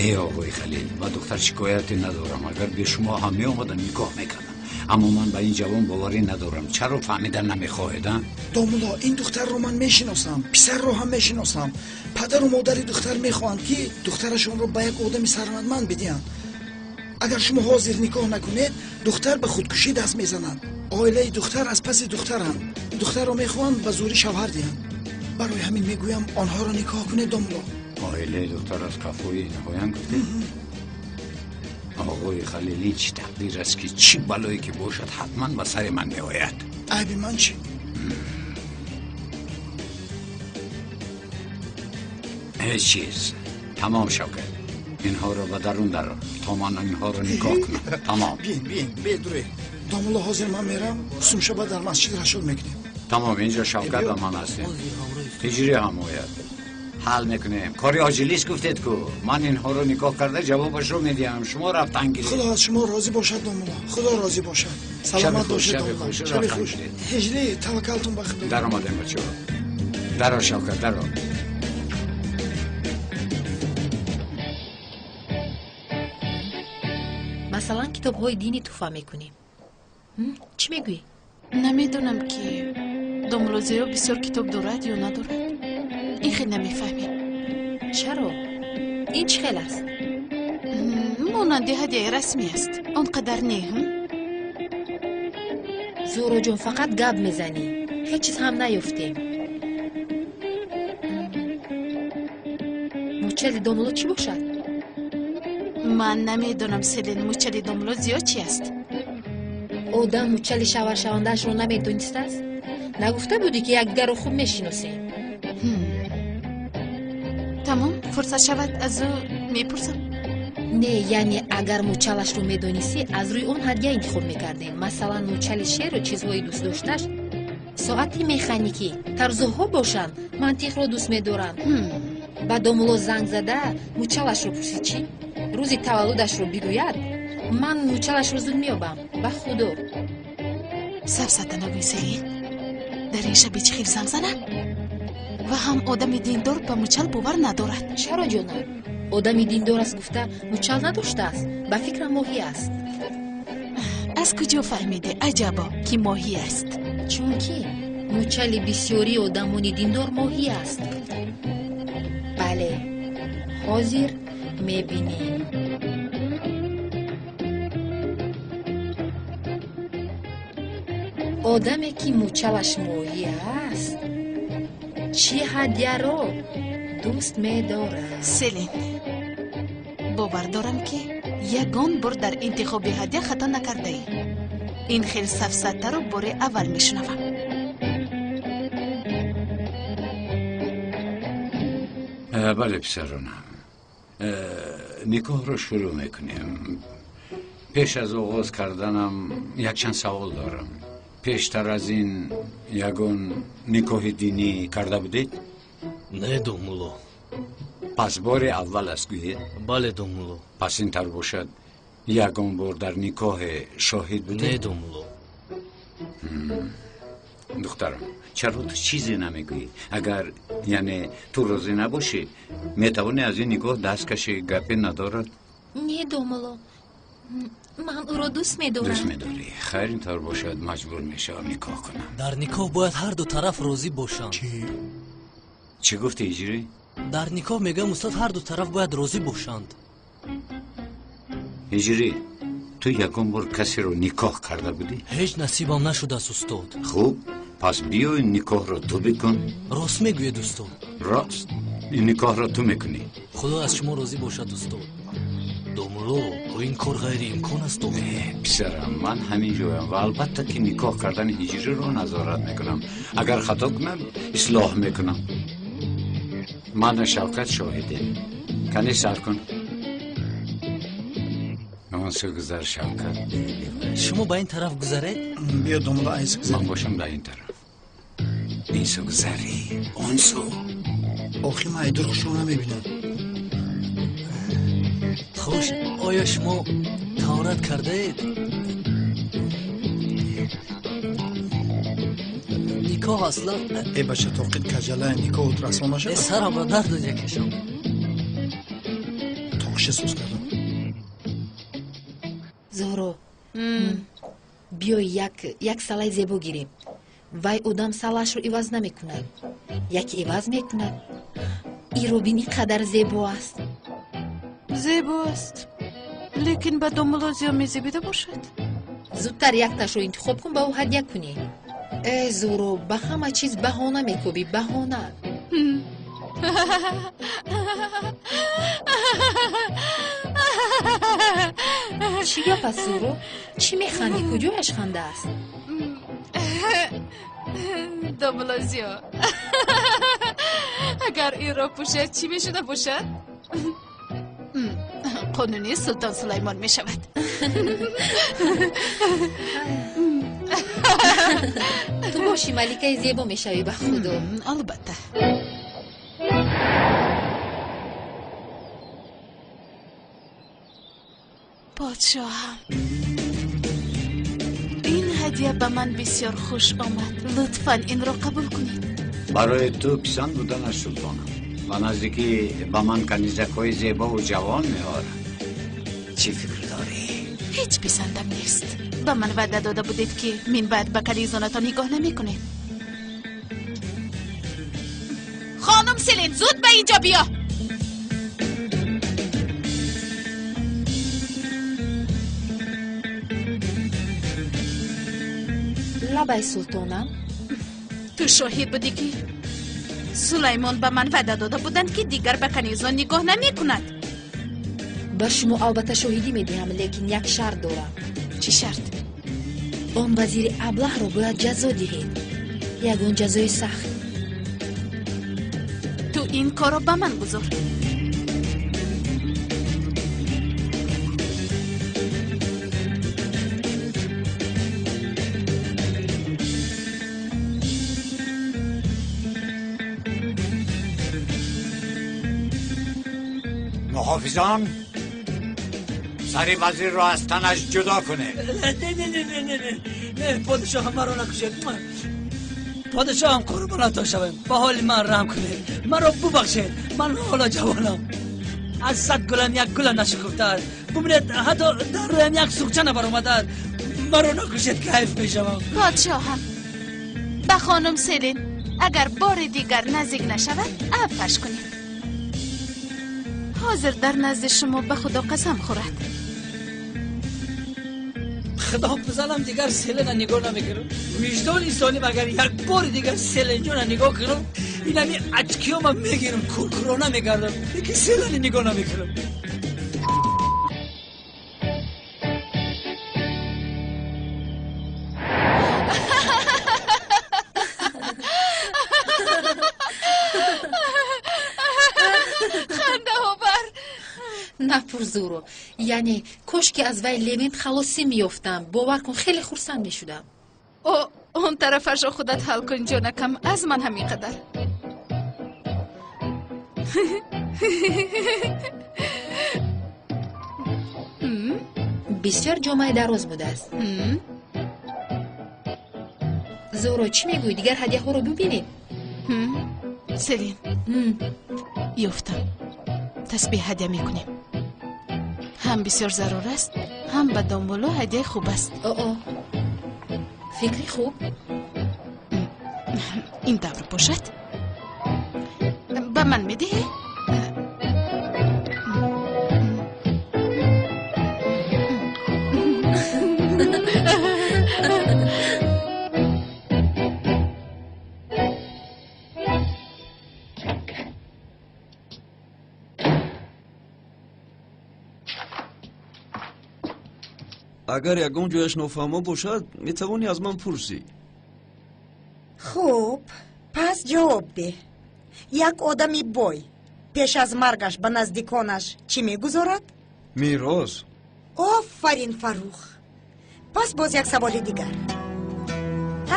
Эй оғои Халил, ба духтар шикояте надорам. Агар бе шумо ҳам меомадам, никоҳ мекардам. Аммо ман ба ин ҷавон боварӣ надорам. Чаро фаҳмида намехоҳед, а? Домулло, ин духтарро ман мешиносам, писарро ҳам мешиносам. Падару модари духтар мехоҳанд, ки духтарашонро ба як одами сарватманд бидиҳанд. Агар шумо ҳозир никоҳ накунед, духтар ба худкушӣ даст мезанад. Оилаи духтар аз паси духтаранд, духтарро мехоҳанд ба зӯрӣ шавҳар диҳанд. Барои ҳамин мегӯям, онҳоро никоҳ кунед, домулло. Оилаи духтар аз қафои инҳоянд, гуфтед? Оғои Халил, ин чӣ тақдир аст, ки чӣ балое ки бошад, ҳатман ба сари ман меояд? Айби ман чӣ? Ҳеҷ чиз. Тамом, Шавкат, инҳоро ба дарун дарор, то ман инҳоро никоҳ кунам. Тамом. Бин, бин, бедурӣ, домулло. Ҳозир ман мерам, сумшаба дар масҷид расуд мекунем. Тамом, инҷо Шавкат ва ман ҳастем, ҳиҷрӣ ҳам ояд, ҳал мекунем. Кори оҷилист гуфтед ку. Ман инҳоро никоҳ карда, ҷавобашро медиҳам, шумо рафтан гиред. Худо аз шумо розӣ бошад, домулло, худо розӣ бошад. Саломат бошед, домулло, шаби хуш. Ҳиҷрӣ, таваккалтун ба худо. Даромадем, бачаҳо. Даро, Шавкат, даро. Масалан, китобҳои динӣ туҳфа мекунем. Чӣ мегӯӣ? Намедонам, ки Домулло Зиё бисёр китоб дорад ё надорад? Ин хел намефаҳмем. Чаро? Ин чӣ хел аст? Монанди ҳадияи расмӣ аст. Он қадар не. Зуҳроҷон, фақат гап мезанӣ. Ҳеҷ чиз ҳам наёфтем. Мучали домулло чӣ бошад? Ман намедонам, Селин, мучали домулло Зиё чи аст? Одам мучали шавҳаршавандаашро намедонистааст? Нагуфта будӣ, ки якдигарро хуб мешиносем? Тамом, фурсат шавад, аз ӯ мепурсам. Не, яъне агар мучалашро медонистӣ, аз рӯи он ҳадя интихоб мекардем. Масалан, мучали шеру чизҳои дӯстдошташ соати механикӣ, тарзуҳо бошанд, мантиқро дӯст медоранд. Ба домулло занг зада мучалашро пурсид, чӣ рӯзи таваллудашро бигӯяд, ман мучалашро зуд меёбам. Ба худо. Сафсата нагӯй, Селин. Дар ин шаби чӣ хел занг занам? Ва ҳам одами диндор ба мучал бовар надорад. Чаро, ҷонам? Одами диндор аст гуфта мучал надоштааст? Ба фикрам, моҳӣ аст. Аз куҷо фаҳмидӣ, аҷабо, ки моҳӣ аст? Чунки мучали бисёрии одамони диндор моҳӣ аст. Бале, ҳозир мебинем. Одаме ки мучалаш моҳӣ аст, чӣ ҳадяро дӯст медорад? Селин, бовар дорам, ки ягон бор дар интихоби ҳадя хато накардаӣ. Ин хел сафсатаро бори аввал мешунавам. Бале, писаронам, никоҳро шурӯъ мекунем. Пеш аз оғоз карданам якчанд савол дорам. Пештар аз ин ягон никоҳи динӣ карда будед? Не, домулло. Пас бори аввал аст, гӯед? Бале, домулло. Пас ин тар бошад, ягон бор дар никоҳе шоҳид будед? Не, домулло. Духтарам, чаро ту чизе намегӯӣ? Агар, яъне, ту розӣ набошӣ, метавонӣ аз ин никоҳ даст кашӣ, гапе надорад. Не, домулло, ман ӯро дӯст медорам. Дӯст медорӣ? Хайр, ин тавр бошад, маҷбур мешавам никоҳ кунам. Дар никоҳ бояд ҳар ду тараф розӣ бошанд. Чӣ гуфти, Ҳиҷрӣ? Дар никоҳ, мегӯям, устод, ҳар ду тараф бояд розӣ бошанд. Ҳиҷрӣ, ту ягон бор касеро никоҳ карда будӣ? Ҳеҷ насибам нашудааст, устод. Хуб, пас биё, ин никоҳро ту бикун. Рост мегӯед, устод? Рост, ин никоҳро ту мекунӣ. Худо аз шумо розӣ бошад, устод. Домулло, ин кор ғайриимкон аст. Писарам, ман ҳамин ҷоям ва албатта ки никоҳ кардани Ҳиҷриро назорат мекунам. Агар хато кунам, ислоҳ мекунам. Ману Шавкат шоҳидем. Кани, сар кун. Он су гузар, Шавкат. Шумо ба ин тараф гузаред. Биё, домулло, айс гузар. Ман бошам ба ин тараф. Ин су гузарӣ, он су. Охи, ман айдур хушро намебинам. Хуш, оё шумо таҳорат кардаед? Никоҳ аслан Э, бача, тоқит каҷала, никоҳут расво нашавад. Сарамро дард якашам. Тоқиша сӯз кардам. Зуҳро, биё, як салаи зебо гирем. Вай одам салаашро иваз намекунад, яке иваз мекунад. Иро бин, ин қадар зебо аст. Зебо аст, лекин ба домулло Зиё мезебида бошад. Зудтар якташро интихоб кун, ба ӯ ҳадя кунӣ. Э, Зуҳро, ба ҳама чиз баҳона мекобӣ, баҳона. Чӣ гап аст, Зуҳро? Чӣ механдӣ? Куҷояш ханда аст? Домулло Зиё агар инро пӯшад, чӣ мешуда бошад? Қонунӣ Султон Сулаймон мешавад. Ту бошӣ, маликаи зебо мешавӣ, ба худо. Албатта. Подшоҳам, ин ҳадя ба ман бисёр хуш омад. Лутфан инро қабул кунед. Барои ту писанд буданаш, султонам. Ба наздикӣ ба ман канизакҳои зебову ҷавон меорад. Чӣ фикр дорӣ? Ҳеҷ писандам нест. Ба ман ваъда дода будед, ки минбаъд ба канизонатон нигоҳ намекунед. Хонум Селин, зуд ба инҷо биё. Лабай султонам. Ту шоҳид будӣ ки Сулаймон ба ман ваъда дода буданд, ки дигар ба канизон нигоҳ намекунад. Ба шумо албатта шоҳидӣ медиҳам, лекин як шарт дорам. Чӣ шарт? Он вазири аблаҳро бояд ҷазо диҳед, ягон ҷазои сахт. Ту ин корро ба ман гузор. Муҳофизон, сари вазирро аз танаш ҷудо кунед. Не, не, не, не, не, не, не, подшоҳам, маро накушед. Подшоҳам, қурбонатон шавем, ба ҳоли ман раҳм кунед, маро бубахшед. Ман ҳоло ҷавонам, аз 100 гулам як гулам нашукуфтааст. Бубинед, ҳатто дар рӯям як суғча набаромадааст. Маро накушед, кайф мешавам. Подшоҳам, ба хонум Селин агар бори дигар наздик нашавад, афваш кунед. Ҳозир дар назди шумо ба Худо қасам хӯрад. Худо бизанам, дигар Селина нигоҳ намекунам. Виҷдони солим, агар як бори дигар Селинҷона нигоҳ кунам, инами ачкиёма мегирам, куркурона мегардам, лекин Селини нигоҳ намекунам. Напурзуро, яъне кош ки аз вай Левент халосӣ меёфтам. Бовар кун, хеле хурсанд мешудам. О, он тарафашро худат ҳал кун, ҷонакам, аз ман ҳамин қадар. Бисёр ҷомаи дароз будааст. Зуро, чӣ мегӯӣ? Дигар ҳадияҳоро бибинем. Селин, ёфтам. Тасбеҳ ҳадя мекунем. Ҳам бисёр зарур аст, ҳам ба домулло ҳадияи хуб аст. О, фикри хуб. Ин тавр бошад, ба ман медиҳӣ? Агар ягон ҷояш нофаҳмо бошад, метавонӣ аз ман пурсӣ. Хуб, пас ҷавоб деҳ. Як одами бой пеш аз маргаш ба наздиконаш чӣ мегузорад? Мерос. Офарин, Фаррух. Пас боз як саволи дигар.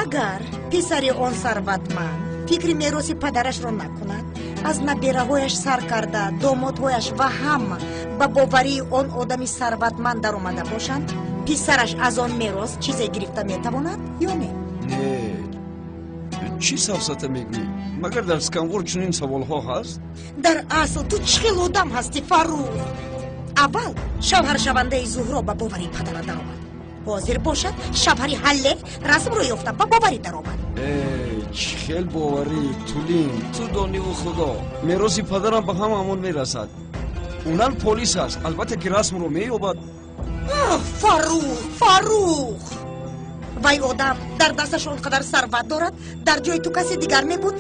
Агар писари он сарватманд фикри мероси падарашро накунад, аз набераҳояш сар карда, домодҳояш ва ҳама ба боварии он одами сарватманд даромада бошанд, писараш аз он мерос чизе гирифта метавонад ё не? Не, чӣ сафсата мегӯӣ? Магар дар сканвор чунин саволҳо ҳаст? Дар асл ту чӣ хел одам ҳастӣ, Фаррух? Аввал шавҳаршавандаи Зуҳро ба боварии падара даромад, ҳозир бошад шавҳари Ҳалле расмро ёфта ба боварӣ даромад. Чӣ хел боварӣ, Тулин? Ту дониву Худо, мероси падарам ба ҳамаамон мерасад. Унал полис аст, албатта ки расмро меёбад. Фаррух, Фаррух, вай одам дар дасташ он қадар сарват дорад, дар ҷои ту касе дигар мебуд,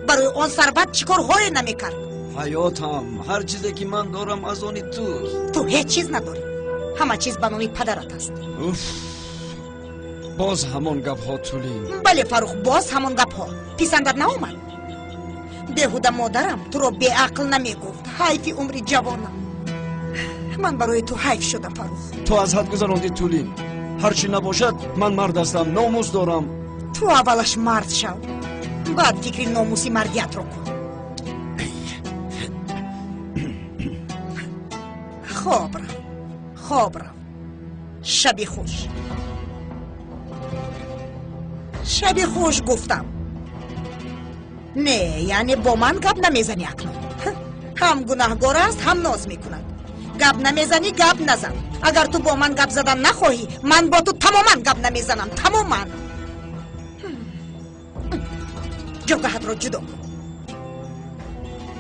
барои он сарват чӣ корҳое намекард? Ҳаётам, ҳар чизе ки ман дорам аз они туст. Ту ҳеҷ чиз надорӣ, ҳама чиз ба номи падарат аст. Уф, боз ҳамон гапҳо, Тулин. Бале, Фаррух, боз ҳамон гапҳо. Писандат наомад? Беҳуда модарам туро беақл намегуфт. Ҳайфи умри ҷавонам. Ман барои ту ҳайф шудам, Фаррух. Ту аз ҳад гузарондӣ, Тулин. Ҳар чӣ набошад, ман мард ҳастам, номус дорам. Ту аввалаш мард шав, баъд фикри номуси мардиятро кун. Хоб рав, хоб рав. Шаби хуш. Шаби хуш гуфтам. Не, яъне бо ман гап намезанӣ акнун. Ҳам гунаҳгор аст, ҳам ноз мекунад. Гап намезанӣ, гап назан. Агар ту бо ман гап задан нахоҳӣ, ман бо ту тамоман гап намезанам, тамоман. Ҷогаҳатро ҷудо кун.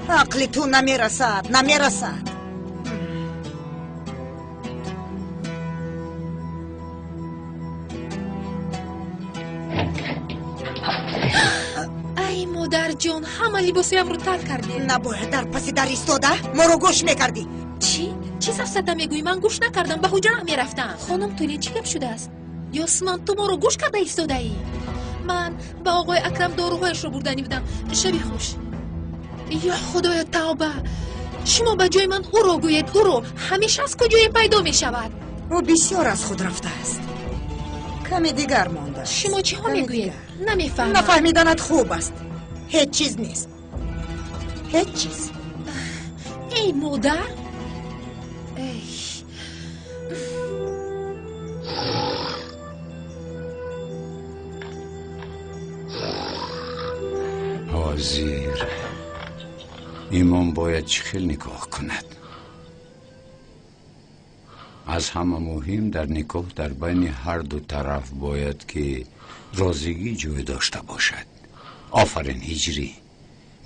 Ақли ту намерасад, намерасад. Ай, модарҷон, ҳама либосоямро тар кардӣ. Набояд дар паси дар истода моро гӯш мекардӣ. Чӣ? Чӣ сафсата мегӯӣ? Ман гӯш накардам, ба ҳуҷраам мерафтам. Хонум Тулин, чӣ гап шудааст? Ёсман, ту моро гӯш карда истодаӣ? Ман ба оғои Акрам доруҳояшро бурданӣ будам. Шаби хуш. Ё худоё, тавба! Шумо ба ҷои ман ӯро гӯед, ӯро. Ҳамеша аз куҷое пайдо мешавад. Ӯ бисёр аз худ рафтааст. Каме дигар мондааст. Шумо чиҳо мегӯед? Намефаҳмам. Нафаҳмиданат хуб аст. Ҳеҷ чиз нест. Ҳеҷ чиз. Эй модар! Эй! Ҳозир имом бояд чӣ хел никоҳ кунад? Аз ҳама муҳим дар никоҳ дар байни ҳар ду тараф бояд ки розигӣ ҷой дошта бошад. Офарин, ҳиҷрӣ.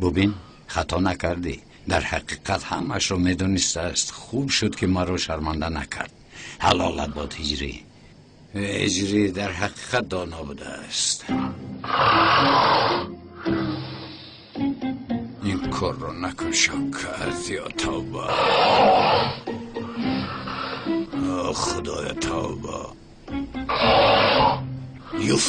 Бубин, хато накардӣ. Дар ҳақиқат ҳамашро медонистааст. Хуб шуд ки маро шарманда накард. Ҳалолат бод, ҳиҷрӣ. Ҳиҷрӣ дар ҳақиқат доно будааст. Ин корро накун, Шавкат, ё тавба. Худоя, тавба. Юф.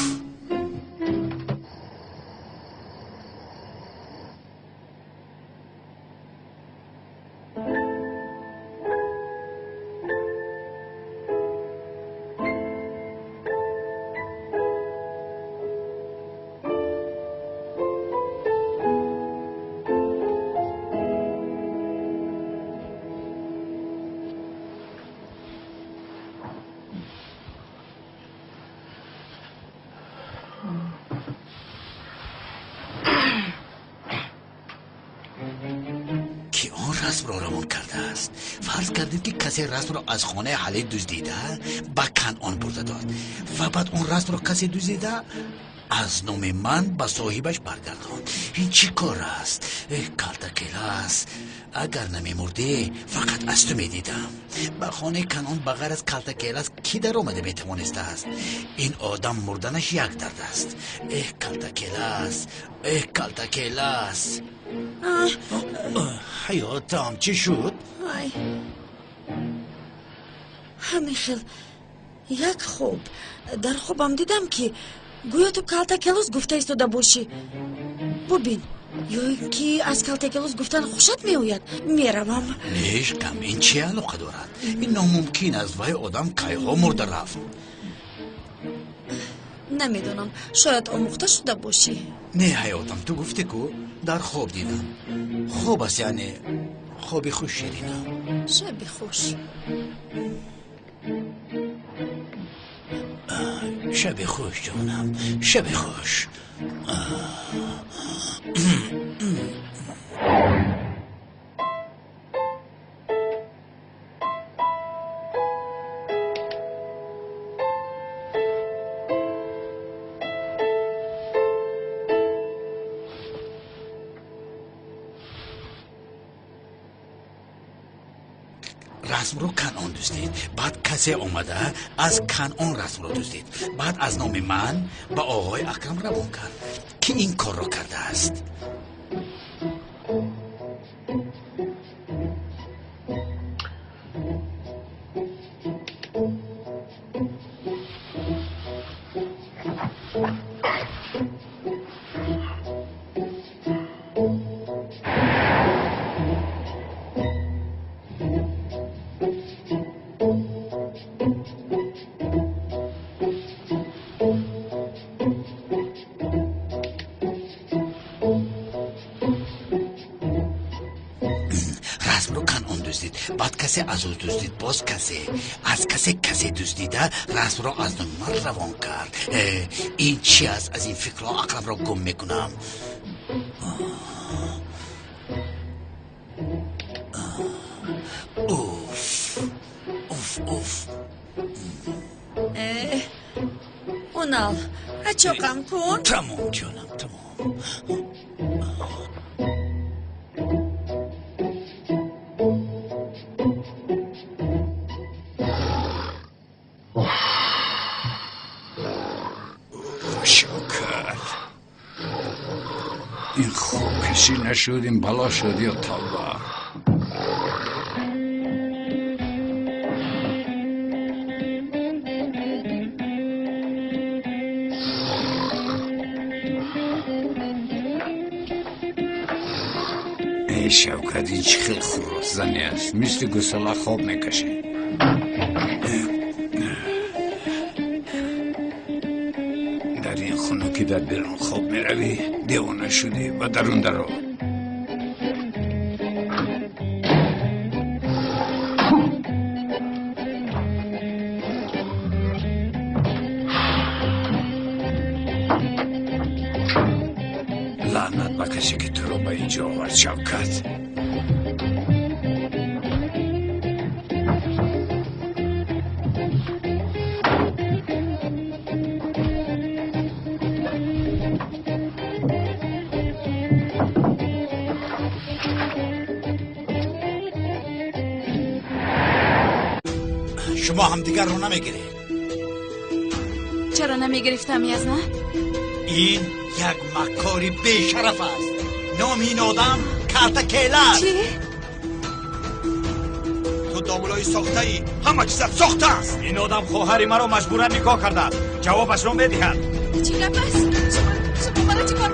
Расмро равон кардааст. Фарз кардем ки касе расмро аз хонаи Ҳалӣ дуздида ба Канъон бурда дод ва баъд он расмро касе дуздида аз номи ман ба соҳибаш баргардонд. Ин чӣ кор аст? Калтакелас, агар намемурдӣ фақат аз ту медидам. Ба хонаи Канъон ба ғайр аз Калтакелас кӣ даромада метавонистааст? Ин одам мурданаш як дард аст. Эҳ, Калтакелас, эҳ, Калтакелас. Ҳаётам, чӣ шуд? Ай, ҳамин хел як хоб. Дар хобам дидам ки гӯё ту Калтакелос гуфта истода бошӣ. Бубин, ё ин ки аз Калтакелос гуфтан хушат меояд? Меравам. Нешкам, ин чӣ алоқа дорад? Ин номумкин аст. Вай одам кайҳо мурда рафт. Намедонам, шояд омӯхта шуда бошӣ. Не, ҳаётам, ту гуфтӣ ку дар хоб дидам. Хоб аст, яъне хоби хуш, ширинам. Шаби хуш. Шаби хуш, ҷонам, шаби хуш. Расмро Канъон дуздид. Баъд касе омада аз Канъон расмро дуздид. Баъд аз номи ман ба оғои Акрам равон кард. Ки ин корро кардааст? Баъд касе аз ӯ дуздид, боз касе аз касе касе дуздида расмро аз номи ман равон кард. Ин чи аст? Аз ин фикрҳо ақламро гум мекунам. Уф, уф, уф. Унал, ачоқам кун. Тамом, ҷонам, тамом. Ин хобкашӣ нашуд, ин бало шуд, ё тавба. Эй Шавкат, ин чӣ хел хуросзанӣ аст, мисли гусала хоб мекашӣ. Дар ин хунукӣ дар берун хоб меравӣ, девона шудӣ, ба дарун даро. Лаънат ба касе ки туро ба инҷо овард, Шавкат. Шумо ҳамдигарро намегиред. Чаро намегирифтам, Язна? Ин як маккори бешараф аст. Номи ин одам Калтакела аст. Чӣ? Ту домулои сохтаӣ, ҳама чизат сохта аст. Ин одам хоҳари маро маҷбуран никоҳ кардааст, ҷавобашро медиҳад. Чӣ гап аст? Шумо маро чӣ кор